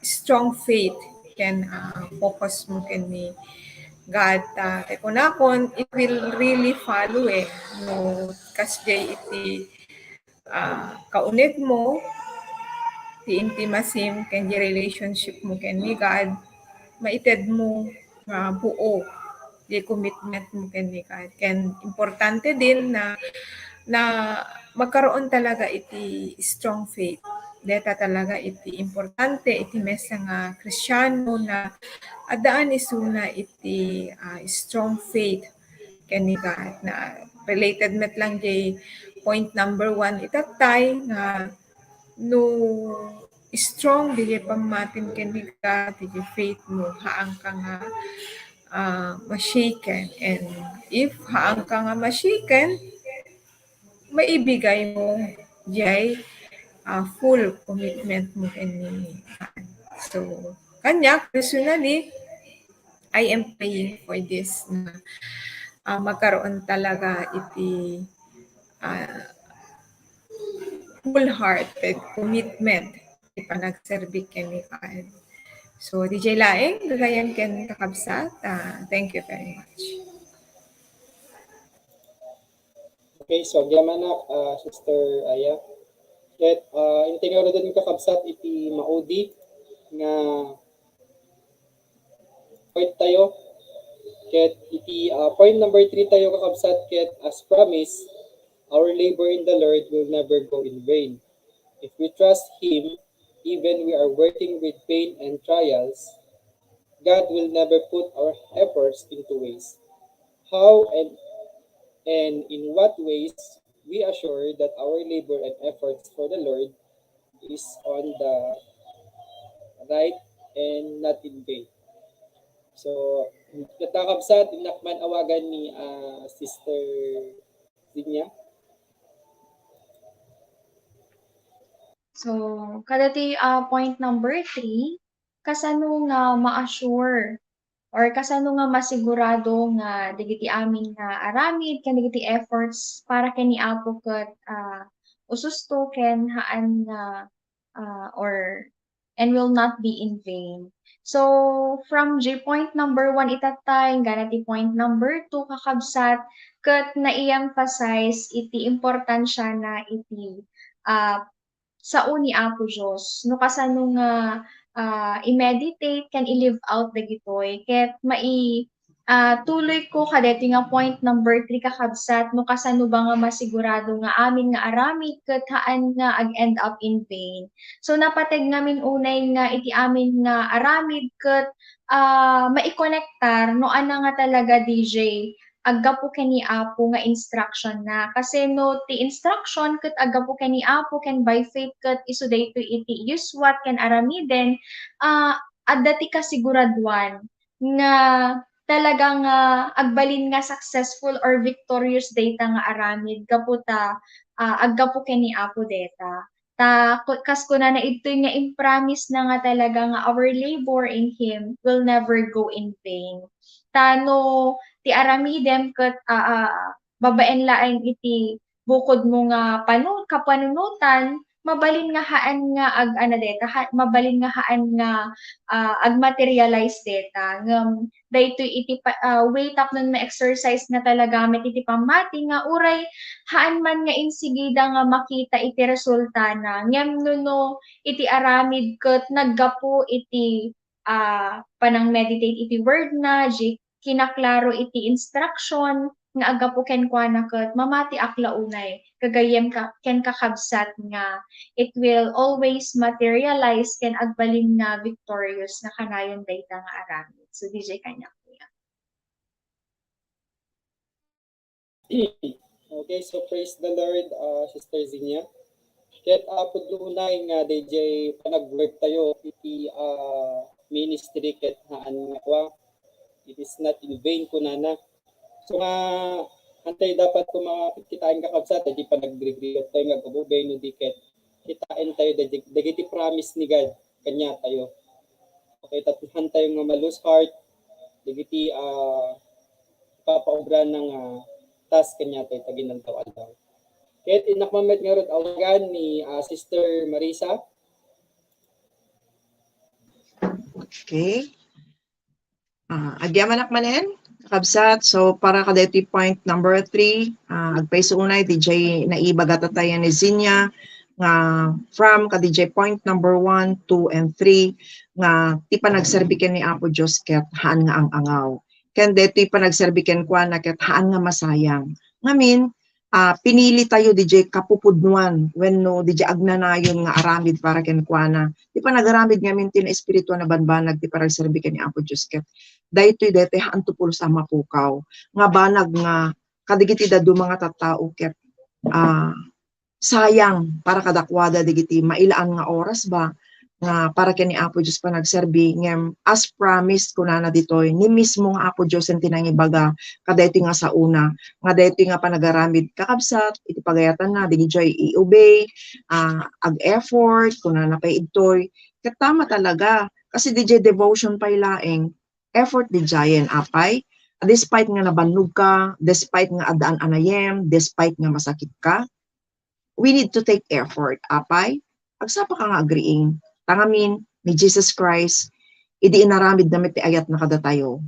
strong faith ken, ah, focus mo ken ni God. Ta, ti kunakon, it will really follow eh. No, kasdiay iti, ah, kauneg mo, ti intimacy ken di relationship mo ken ni God, maited mo nga buo di commitment mo ken ni God. Ken importante din na, na magkaroon talaga iti strong faith. Deta talaga iti importante iti maysa nga Kristiano na addaan isuna iti, ah, strong faith ken ni God. Na related met lang di point number one itattay nga no strong diay pammatim ken ni God, diay faith mo, haanka nga, ah, ma-shaken. And if haanka nga ma-shaken, maibigay mo diay, ah, full commitment mo ken ni God. So, kaniak, personally, I am praying for this na, ah, magkaroon talaga iti, ah, wholehearted commitment ti panagserbi ken ni God. So, diay laeng, gagayyem ken kakabsat, ah, thank you very much. Okay, so, agyamanak, ah, Sister Aya. Ket, ah, intingaroden kakabsat iti maudi nga point tayo. Ket iti, ah, point number three tayo, kakabsat, ket as promised, our labor in the Lord will never go in vain. If we trust Him, even we are working with pain and trials, God will never put our efforts into waste. How and, and in what ways we assure that our labor and efforts for the Lord is on the right and not in vain? So, ket, kakabsat, innak man awagan ni, ah, Sister Zinya. So, kadati, ah, point number three, kasano nga ma-assure or kasano nga masigurado nga dagiti amin nga aramid ken dagiti efforts para ken ni Apo ket, ah, ususto ken haan nga, ah, or, and will not be in vain. So, from J point number one itattay, inggana ti point number two, kakabsat, ket nai-emphasize iti importansiana iti, ah, sao ni Apo Dios. No kasano nga, ah, i-meditate ken i-live out dagitoy, ket mai-, ah, tuloyko kadaytoy nga point number three, kakabsat, no kasano ba nga masigurado nga amin nga aramid ket haan nga ag-end up in vain. So, napateg ngamin unay nga iti amin nga aramid ket, ah, maikonektar no ania nga talaga, D J, aggapu ken ni Apo nga instruction na. Kasi no ti instruction ket aggapu ken ni Apo ken by faith ket isu daytoy iti iyuswat ken aramiden, ah, adda ti kasiguraduan nga talaga nga agbalin nga successful or victorious dayta nga aramid gapu ta, ah, aggapu ken ni Apo dayta. Ta ku-, kas kunana, idtoy nga impromise na nga talaga nga our labor in Him will never go in vain. Ta no ti aramidem ket, ah, ah, babaen laeng iti bukodmo nga panu-, kapanunotan, mabalin nga haan nga ag-, ano deta, ha-, mabalin nga haan nga, ah, ag-materialize deta. Ngem daytoy iti pa-, ah, way tapno ma-exercise nga talaga met iti pammati nga uray haan man nga insigida nga makita iti resultana. Ngem no, no iti aramid ket naggapu iti, ah, panang-meditate iti word na, di kinaklaro iti instruction nga aggapu kenkuana ket mamatiak la unay, gagayyem ka-, ken kakabsat nga it will always materialize ken agbalin nga victorious nga kanayon dayta nga aramid. So, D J, kaniak, kuya. Okay, so praise the Lord, ah, Sister Zinia. Ket, ah, pudno unay nga D J panag-work tayo iti, ah, ministry ket haan nga kua, it is not in vain, kunana. So nga, antay dapat ko makakitaen, kakabsat, di panagrigrigatayo nga agubay no di ket kitaentayo dagiti, dagiti promise ni God kaniatayo. Okay, tapno haantayo nga ma-lose heart dagiti, ah, ipapaobrana nga task kaniatayo iti aginaldaw-aldaw. Ket innak man met ngarud awagan ni, ah, Sister Marisa. Okay. Ah, agyamanak manen, kakabsat. So, para kadaytoy point number three, ah, agpayso unay, D J, naibaga tatta ni Zinia nga from ka D J point number one, two, and three, nga ti panagserbi ken ni Apo Dios ket haan nga ang-angaw. Ken daytoy panagserbi kenkuana ket haan nga masayang. Ngamin, ah, pinili tayo D J kapupudnuan wenno D J agnanayon nga aramid para kenkuana. Ti panagaramid ngamin ti naespirituan a bambanag ti panagserbi ken ni Apo Dios ket daytoy daytoy haanto pulos a mapukaw nga banag nga kadagiti dadduma nga tattao ket, ah, sayang para kadakuada dagiti mailaan nga oras ba nga para ken ni Apo Dios panagserbi, ngem as promised, kunana ditoy, ni mismo nga Apo Dios ti nangibaga kadaytoy nga saona, nga daytoy nga panagaramid, kakabsat, iti pagayatanna, dagitoy i-obey, ah, ag-effort, kunana pay idtoy. Ket tama talaga, kasi D J devotion pay laeng, effort D J-en, apay, despite nga nabannog ka, despite nga addaan a nayem, despite nga masakit ka, we need to take effort, apay, agsapa ka nga agriing. Tangamin, ni Jesus Christ, idi inaramid na met ti ayat na kadatayo,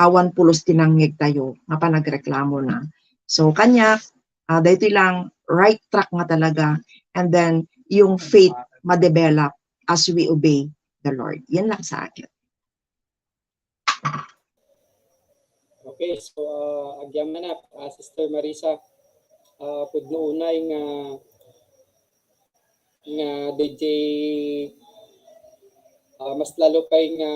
awan pulos ti nangngeg tayo nga panagreklamo na. So, kanya, ah, daytoy lang, right track nga talaga. And then, yung faith ma-develop as we obey the Lord. Yan lang sa akin. Okay, so, ah, agyamanak, ah, Sister Marisa, ah, pudno unay nga, nga D J, ah, mas lalo pay nga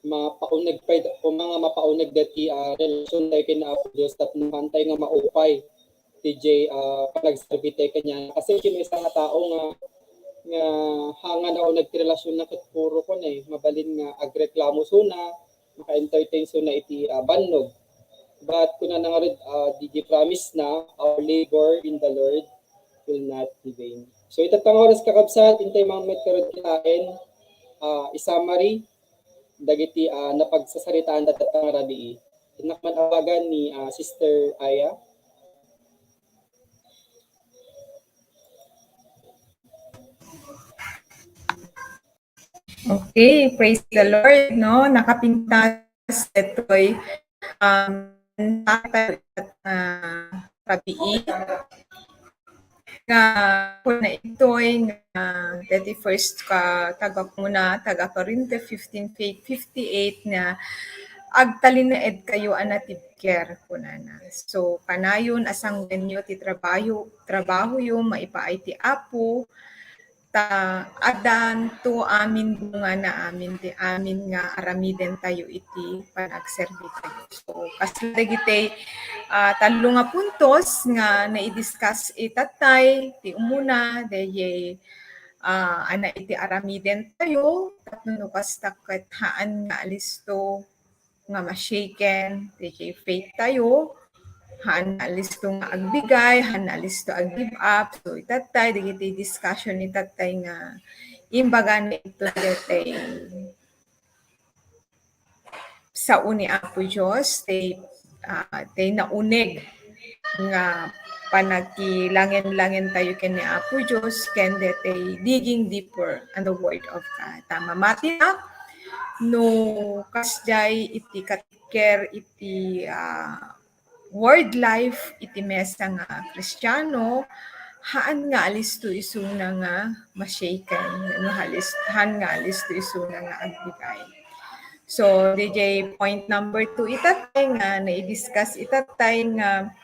mapauneg pay, o nga mapauneg dati, ah, relasyon tayo ken Apo Dios tapno haan tayo nga maupay. D J, ah, panagserbi tayo kaniana. Kasi siya maysa nga tao nga, nga hanga na o nagrelasyon na ket puro ko na eh. Mabalin nga agreklamo suna, maka-entertain suna iti, ah, bannog. But kuna na nga red, ah, D J promise na, our labor in the Lord will not be vain. So, ita nga oras kakabsat, intay mga met karod kitaen, ah, i-summary, dagiti, ah, napagsasaritaan dagiti nga rabii. Innak man awagan ni, ah, Sister Aya. Okay, praise the Lord, no? Nakapintas detoy, um, uh, rabii. Nga, kuna itoy nga thirty-first ka, taga kuna, taga Corinto fifteen fifty-eight nga, "Agtalinaedkayo a natibker," kunana. So, kanayon a sangwenyo ti trabaho, trabahoyo maipaay ti Apo, ta addanto amin bungana amin ti amin nga aramidentayo iti panagserbitayo. So, kas dagiti, ah, tallo nga puntos nga naidiscuss itattay, ti umuna, dayjay, ah, ana iti aramidentayo, tapno no kasta ket haan nga alisto nga ma-shaken, dayjay faith tayo, haan nga alisto nga agbigay, haan nga alisto ag-give up. So, itattay, dagiti discussion itattay nga imbaga na ito daytay sao ni Apo Dios, tay, ah, tay nauneg nga panakilangen-langen tayo ken ni Apo Dios, ken daytay digging deeper on the Word of God. Ta mamati na, no kasjay iti katker iti, ah, word life iti mesa nga Kristiano, haan nga alisto isuna nga ma-shaken, no, halis-, haan nga alisto isuna nga agbigay. So, dayjay point number two itattay nga naidiscuss itattay nga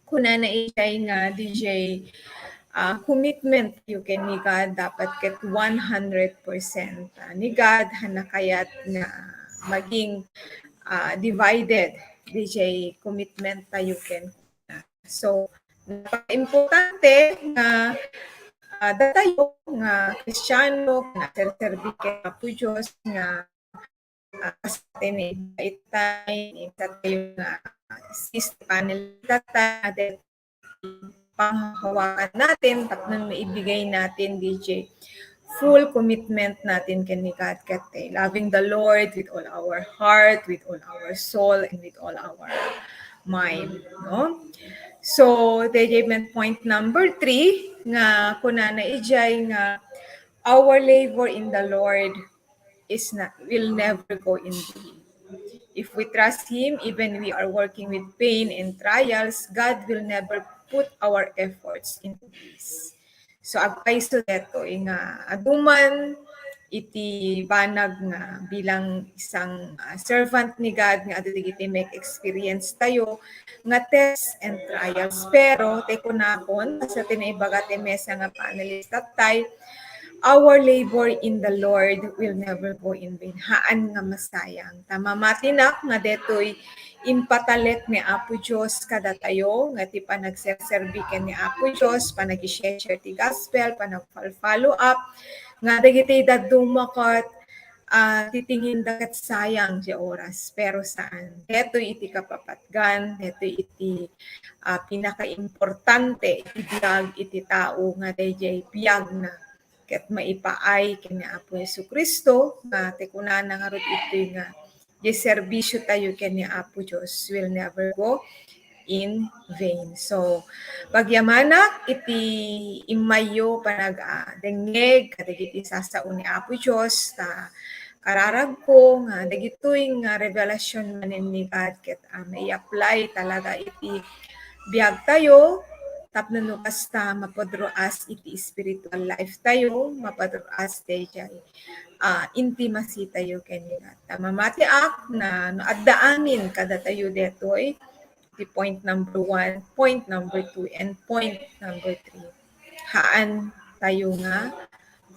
kunana ijay nga dayjay, ah, commitment tayo ken ni God dapat ket one hundred percent, ah, ni God, haan a kayat nga maging, ah, divided dayjay commitment tayo ken. So, napakaimportante nga, ah, datayo nga Kristiano, nga serserbi ken Apo Dios, nga ah, sa atin, eh, itay, sa tayo nga, ah, sis panel, tatay, panghahawakan natin, tapno maibigay natin, D J, full commitment natin ken ni God ket, eh, loving the Lord with all our heart, with all our soul, and with all our mind, no? So, D J, point number three, nga kunana ijay nga, our labor in the Lord is not, will never go in vain. If we trust Him, even we are working with pain and trials, God will never put our efforts into waste. So, agpayso detoy nga adu man iti banag nga bilang isang, ah, servant ni God nga adu dagiti make experience tayo nga test and trials. Pero, ti kunakon, sa tinaibaga ti mesa nga panelist tattay, our labor in the Lord will never go in vain. Haan nga masayang. Ta mamatinak nga detoy impatalek ni Apo Dios kadatayo, nga ti panagserserbi ken ni Apo Dios, panag-share ti gospel, panag-follow up, nga dagiti dadduma ket, ah, titingin da ket sayang ti oras, pero saan. Detoy iti kapapatgan, detoy iti, ah, pinakaimportante iti biag iti tao nga dayjay biagna ket maipaay ken ni Apo Jesu-Cristo, nga ti kunana ngarud itoy nga, ti serbisio tayo ken ni Apo Dios will never go in vain. So, pagyamanak iti immayyo panag, ah, dengngeg kadagiti sasao ni Apo Dios, ta kararagko nga dagitoy nga revelasyon manen ni God ket, ah, mai-apply talaga iti biag tayo tapno no kasta mapudruas iti spiritual life tayo, mapudruas dayjay, ah, intimacy tayo ken ni God. Ta mamatiak na no adda amin kadatayo detoy, ti point number one, point number two, and point number three. Haan tayo nga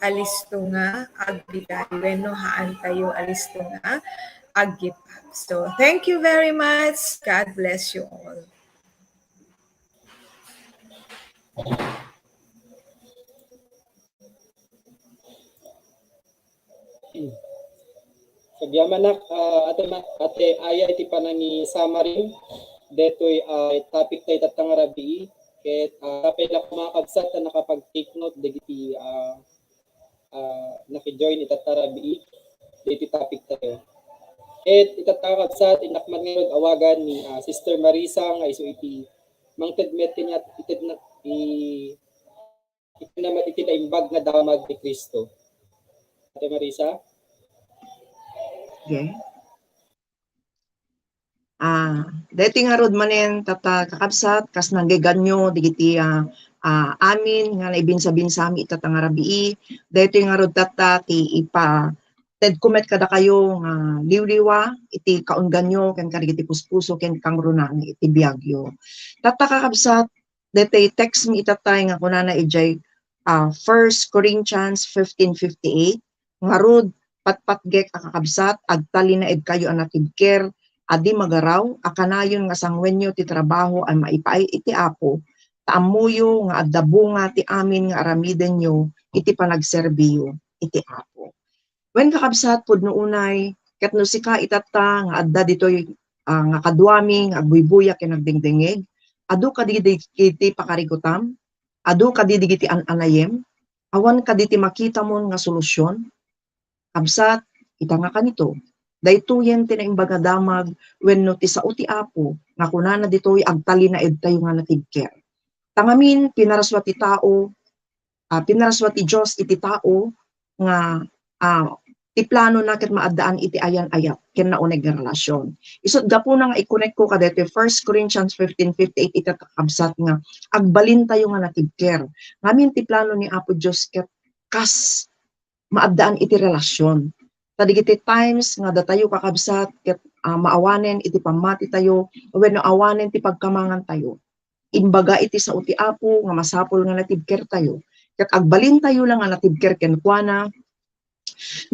alisto nga agbigay wenno haan tayo alisto nga ag-give up. So, thank you very much. God bless you all. Agyamanak, ah, Ate, Ma- Ate Aya, iti panangi-summary detoy, ah, topic tayo tatta nga rabii. Ket, ah, apay la, mga kabsat, ta nakapag-take note dagiti, ah, ah, naki-join itatta rabii dagiti topic tayo. Ket itatta nga kabsat, innak man ngarud awagan ni, ah, Sister Marisa nga isu iti mangted met kaniat, ited na, i, iti naman iti naimbag nga damag ni Cristo. Ate Marisa? Okay. Ah, daytoy ngarud manen, tatta kakabsat, kas nanggeganyo dagiti, ah, ah, amin nga naibinsa-binsami itatta nga rabii. Daytoy ngarud tatta ti ipa tedko met kadakayo nga liwliwa iti kaungganyo ken kadagiti puspuso ken kangrunaan iti biagyo. Tatta kakabsat, daytoy text mi itatta nga kunana idiay, ah, First Corinthians fifteen fifty-eight, ngarud, patpatgek a kakabsat, agtalinaedkayo a natibker a di magaraw a kanayon nga sangwenyo ti trabaho a maipaay iti Apo, ta ammoyo nga adda bunga ti amin nga aramidenyo iti panagserbiyo iti Apo. Wen, kakabsat, pudno unay, ket no sika itatta nga adda ditoy, ah, nga kaduami nga agbuybuya ken agdengdengngeg, adu kadi dagiti pakarikutam? Adu kadi dagiti an-anayem? Awan kadi ti makitamon nga solusyon? Kabsat, ita nga kanito, daytoyen ti naimbag a damag wenno ti sao ti Apo nga kunana ditoy agtalinaedtayo nga natibker. Ta ngamin, pinarasua ti tao, ah, pinarasua ti Dios iti tao nga, ah, ti planona ket maaddaan iti ayan-ayat ken nauneg nga relasyon. Isut' gapuna nga i-connect ko kadaytoy First Corinthians fifteen fifty-eight ita, kakabsat, nga agbalintayo nga natibker. Ngamin ti plano ni Apo Dios ket kas maaddaan iti relasyon. Ta dagiti times nga datayo, kakabsat, ket, ah, maawanen iti pammatitayo wenno awanen ti pagkamangantayo, imbaga iti sao ti Apo nga masapul nga natibkertayo. Ket agbalintayo la nga natibker kenkuana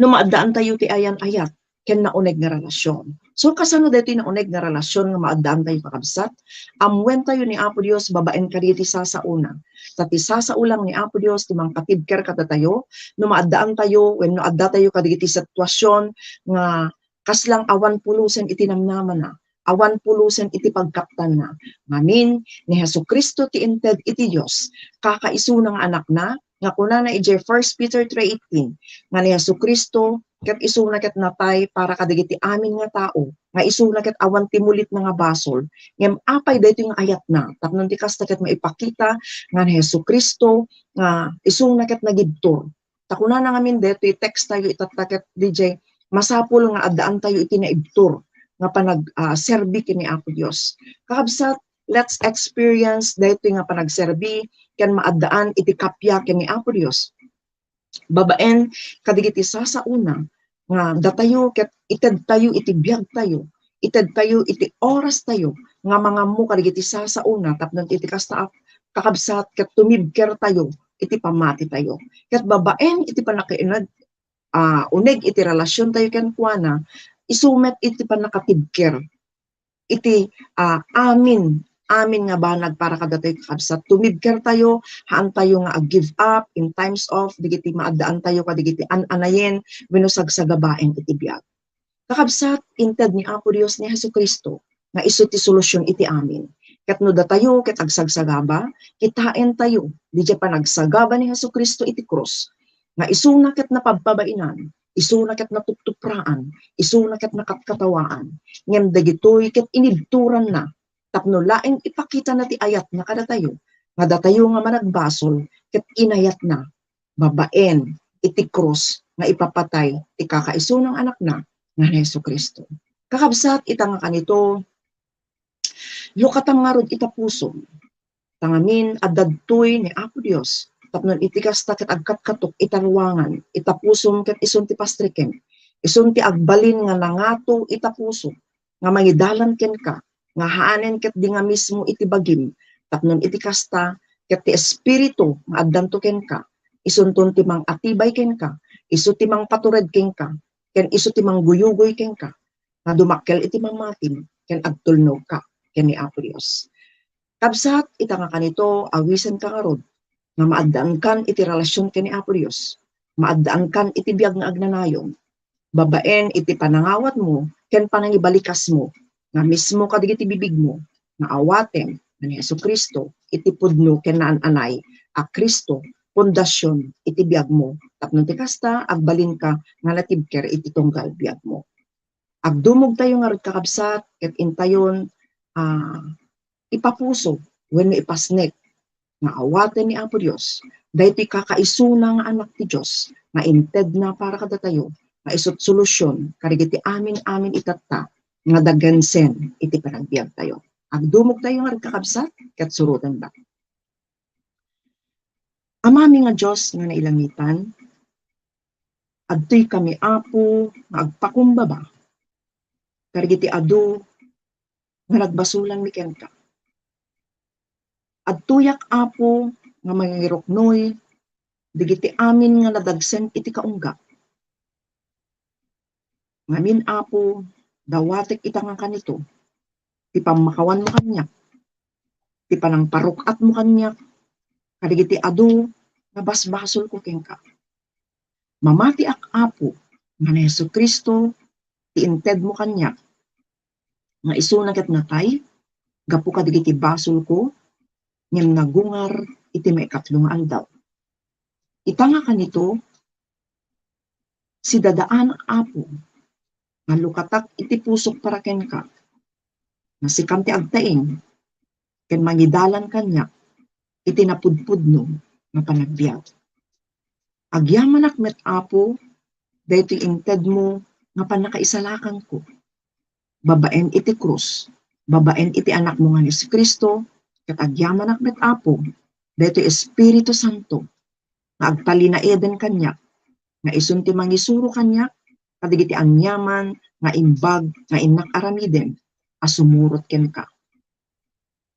no maaddaantayo ti ayan-ayat ken nauneg nga relasyon. So, kasano daytoy nauneg nga relasyon nga maaddaantayo, kakabsat? Ammoentayo ni Apo Dios babaen kadagiti sasaona. Ta ti sasao lang ni Apo Dios ti mangkatibker kadatayo no maaddaantayo wenno addatayo kadagiti sitwasyon nga kaslang awan pulosen iti namnamana, awan pulosen iti pagkaptanna. Ngamin, ni Jesu-Cristo ti inted iti Dios, kakaisuna nga Anakna, nga kunana idiay First Peter three eighteen, nga ni Jesu-Cristo ket isuna ket natay para kadagiti amin nga tao, nga isuna ket awan ti mulitna nga basol. Ngem apay daytoy nga ayatna? Tapno ti kasta ket maipakita nga ni Jesu-Cristo nga isuna ket nagibtur. Ta kunana ngamin daytoy text tayo itatta ket D J, masapul nga addaantayo iti naibtur nga panag, ah, serbi ken ni Apo Dios. Kakabsat, let's experience daytoy nga panagserbi ken maaddaan iti kappia ken ni Apo Dios. Babaen kadagiti sasaona nga datayo ket itedtayo iti biagtayo, itedtayo iti orastayo nga mangammo kadagiti sasaona tapno iti kasta, kakabsat, ket tumibkertayo iti pammatitayo. Ket babaen iti pannakauneg, ah, uneg iti relasiontayo kenkuana, isu met iti pannakatibker iti, ah, amin, amin nga banag para kadatayo, kakabsat. Tumibkertayo, haantayo nga ag-give up in times of dagiti maaddaantayo kadagiti an-anayen wenno sagsagabaen iti biag. Kakabsat, inted ni Apo Dios ni Jesu-Cristo nga isu ti solusyon iti amin. Ket no datayo ket agsagsagaba, kitaentayo didiay panagsagaba ni Jesu-Cristo iti krus nga isuna ket napabpabainan, isuna ket natuptupraan, isuna ket nakatkatawaan. Ngem dagitoy ket inibturanna tapno laeng ipakitana ti ayatna kadatayo, nga datayo nga managbasol ket inayatna babaen iti krus nga ipapatay ti kakaisuna nga Anakna nga ni Jesu-Cristo. Kakabsat, ita nga kanito, lukatam ngarud ita pusom. Ta ngamin, adda ditoy ni Apo Dios, tapno iti kasta ket agkatkatok ita ruangan, ita pusom ket isun ti pastrikem, isun ti agbalin nga nangato ita pusom, nga mangidalan kenka, nga haanen ketdi nga mismo iti bagim, tapno iti kasta ket ti Espiritu nga addanto kenka, Isunton ti mangatibay kenka, isu ti mangpatured kenka, ken isu ti mangguyugoy kenka, nga dumakkel iti mamatim ken agtulnogka ken ni Apo Dios. Kabsat, ita nga kanito, awisenka ngarud nga maaddaankan iti relasion ken ni Apo Dios, maaddaankan iti biag nga agnanayon, babaen iti panangawatmo ken panangibalikasmo nga mismo kadagiti bibigmo nga awaten nga ni Jesu-Cristo iti pudno ken naan-anay a Cristo, pundasion iti biagmo, tapno ti kasta, agbalinka nga natibker iti tunggal biagmo. Agdumogtayo ngarud, kakabsat, ket intayon, ah, ipapuso wenno ipasnek nga awaten ni Apo Dios daytoy kakaisuna nga Anak ti Dios nga intedna para kadatayo nga isut solusion kadagiti amin-amin itatta nga dagensen iti panagbiagtayo. Agdumogtayo ngarud, kakabsat, ket surotendak. Amami nga Dios nga nailangitan, adtoy kami, Apo, nga agpakumbaba kadagiti adu nga nagbasolanmi kenka. Adtoyak, Apo, nga mangiruknoy dagiti amin nga nadagsen iti kaunggak. Ngamin, Apo, dawatek ita nga kanito ti pammakawanmo kaniak, ti panangparuk-atmo kaniak kadagiti adu nga basbasolko kenka. Mamatiak, Apo, nga ni Jesu-Cristo ti intedmo kaniak, nga isuna ket natay gapu kadagiti basolko, ngem nagungar iti maikatlo nga aldaw. Ita nga kanito, sidadaanak, Apo, nga lukatak iti pusok para kenka, nga sikam ti agtaeng ken mangidalan kaniak iti napudpudno nga panagbiag. Agyamanak met, Apo, daytoy intedmo nga pannakaisalakanko babaen iti krus, babaen iti Anakmo nga ni Jesu-Cristo, ket agyamanak met, Apo, daytoy Espiritu Santo nga agtalinaeden kaniak, nga isun ti mangisuro kaniak kadagiti aniaman nga imbag nga innak aramiden a sumurot kenka.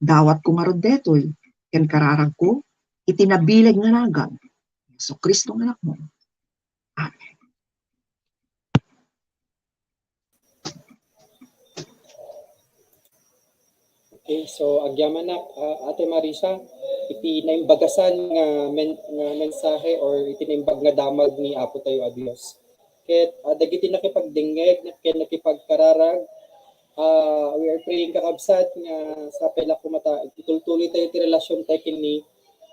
Dawatko ngarud daytoy ken kararagko iti nabileg nga nagan ni Jesu-Cristo nga Anakmo. Amen. Okay, so agyamanak, ah, Ate Marisa, iti naimbagasan nga men-, nga mensahe or iti naimbag nga damag ni Apo tayo a Dios. Ket, ah, dagiti nakipagdengngeg, ken nakipagkararag, ah, we are praying, kakabsat, nga sapay la koma ta itultuloy tayo ti relasyon tayo ken ni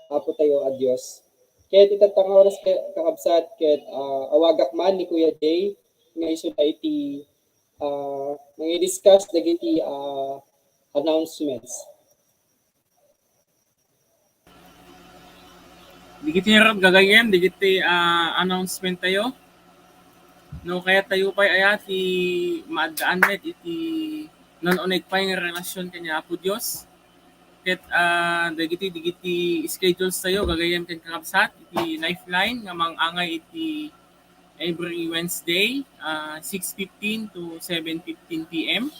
Apo tayo a Dios. Ket ita nga oras, ka-, kakabsat, ket, ah, awagak man ni Kuya Jay nga isu iti, ah, mangi-discuss dagiti, ah, announcements. Dagiti ngarud gagayyem, dagiti, ah, announcement tayo. No, kayat tayo pay aya ti maaddaan met iti naan-uneg pay nga relasyon ken ni Apo Dios. Ket, ah, dagiti, dagiti schedules tayo, gagayyem ken kakabsat, iti Lifeline nga mang-angay iti every Wednesday, ah, six fifteen to seven fifteen P M.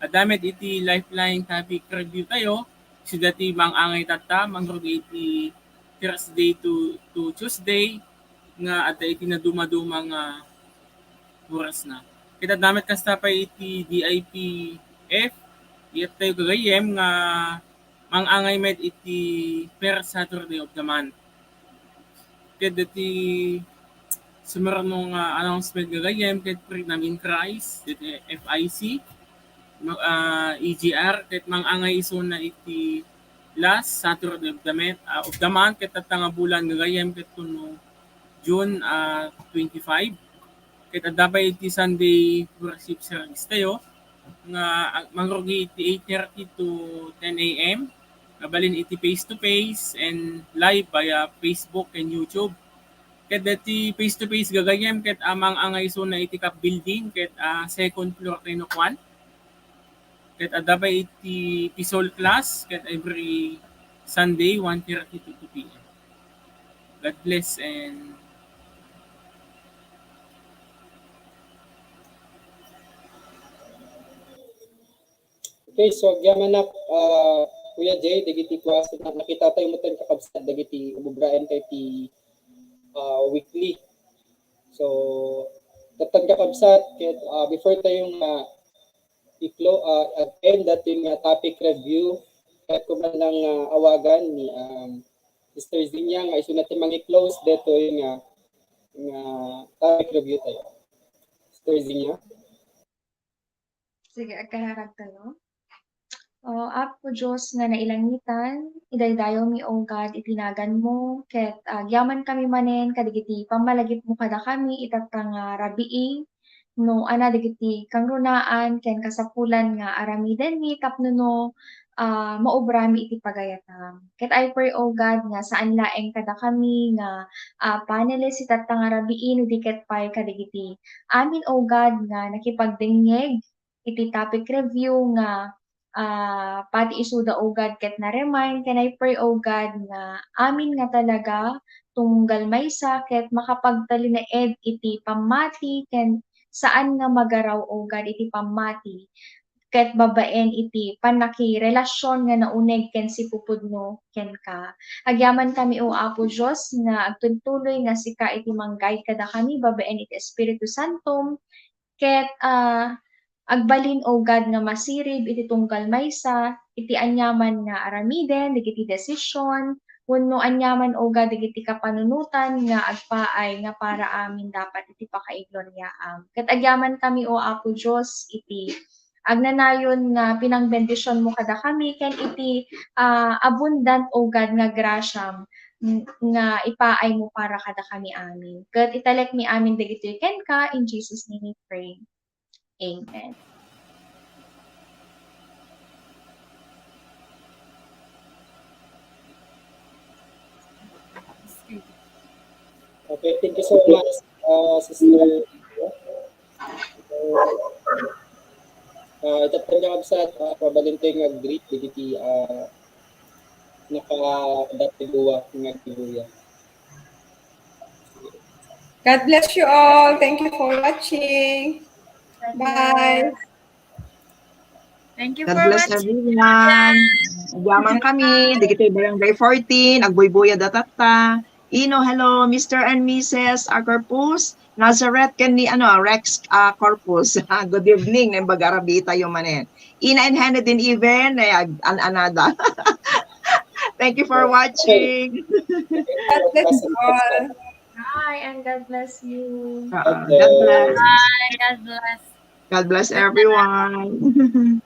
Adda met iti Lifeline topic review tayo, isu daytoy mang-angay tatta, mangrugi iti Thursday to, to Tuesday, nga adda iti nadumaduma nga orasna. Ket adda met kasta pay iti D I P F, iyat tayo gagayyem nga mang-angay met iti first Saturday of the month. Ket daytoy sumurotna nga announcement gagayyem ket Freedom in Christ, daytoy F I C, ma-, ah, E G R, ket mang-angay isuna iti last Saturday of the month, ah, of the month, ket tatta nga bulan gagayyem ket kuno June, ah, twenty-five. Ket adda pay iti Sunday worship service tayo nga ag-, mangrugi iti eight thirty to ten A M. Mabalin iti face to face and live via Facebook and YouTube. Ket daytoy face to face gagayyem ket, ah, mang-angay isuna iti Cap Building ket, ah, second floor tayo no kuan. Ket adda pay iti P SOL class ket every Sunday, one thirty to two P M. God bless and Okay, so agyamanak, ah, Kuya Jay, dagiti kuas, na-, nakita tayo met kakabsat, dagiti ububraen tayo ti ah, weekly. So, tatta kakabsat, ket, ah, before tayo nga i-clo-, ah, attend datoy nga topic review, ket ko man lang, ah, awagan ni, um, Sister Zinia nga isuna ti mangi-close datoy nga, nga topic review tayo. Sister Zinia? Sige, agkararag tayo. O Apo Dios nga nailangitan, idaydayawmi, O God, iti naganmo, ket agyamankami manen kadagiti pammalagipmo kadakami itatta nga rabii, no, ana dagiti kangrunaan ken kasapulan nga aramidenmi tapno no, ah, maubrami iti pagayatam. Ket I pray, O God, nga saan laeng kadakami nga, ah, paneles itatta nga rabii no di ket pay kadagiti amin, O God, nga nakipagdengngeg iti topic review nga, ah, pati isuda, O God, ket na-remind. Ken I pray, O God, nga amin nga talaga tumunggal maysa ket makapagtalinaed iti pammati ken saan nga magaraw, O God, iti pammati ket babaen iti pannakirelasion nga nauneg ken sipupudno kenka. Agyamankami, O Apo Dios, nga agtultuloy nga sika iti mang-guide kadakami babaen iti Espiritu Santom, ket, ah, agbalin, O God, nga masirib iti tunggal maysa, iti aniaman nga aramiden, dagiti desisyon, wenno aniaman, O God, dagiti kapanunotan nga agpaay nga para amin dapat iti pakaigloriaam. Ket agyamankami, O Apo Dios, iti agnanayon nga pinangbendisionmo kadakami, ken iti, ah, abundant, O God, nga grasiam, mm, nga ipaaymo para kadakami amin. Ket italekmi amin dagitoy kenka, in Jesus' name we pray. Amen. Okay, thank you so much, uh, Sister. Uh, itatta nga kabsat, uh, mabalin tayo nga greet dagiti, uh, naka-, dati duwa nga agtutuya. God bless you all. Thank you for watching. Bye. Thank you God for bless watching. Everyone. Agyamankami, dagiti Barangay fourteen, agbuybuya datatta. Ino, hello, Mister and Missus Acorpus, Nazareth, ken ni, ano, Rex, ah, Corpus. Good evening, naimbag a rabii tayo manen. Ina and Hannah din even, eh, ag-, an-, anada. Thank you for watching. God bless you all. Hi, and God bless you. Ah, God bless. Bye, God bless. God bless everyone.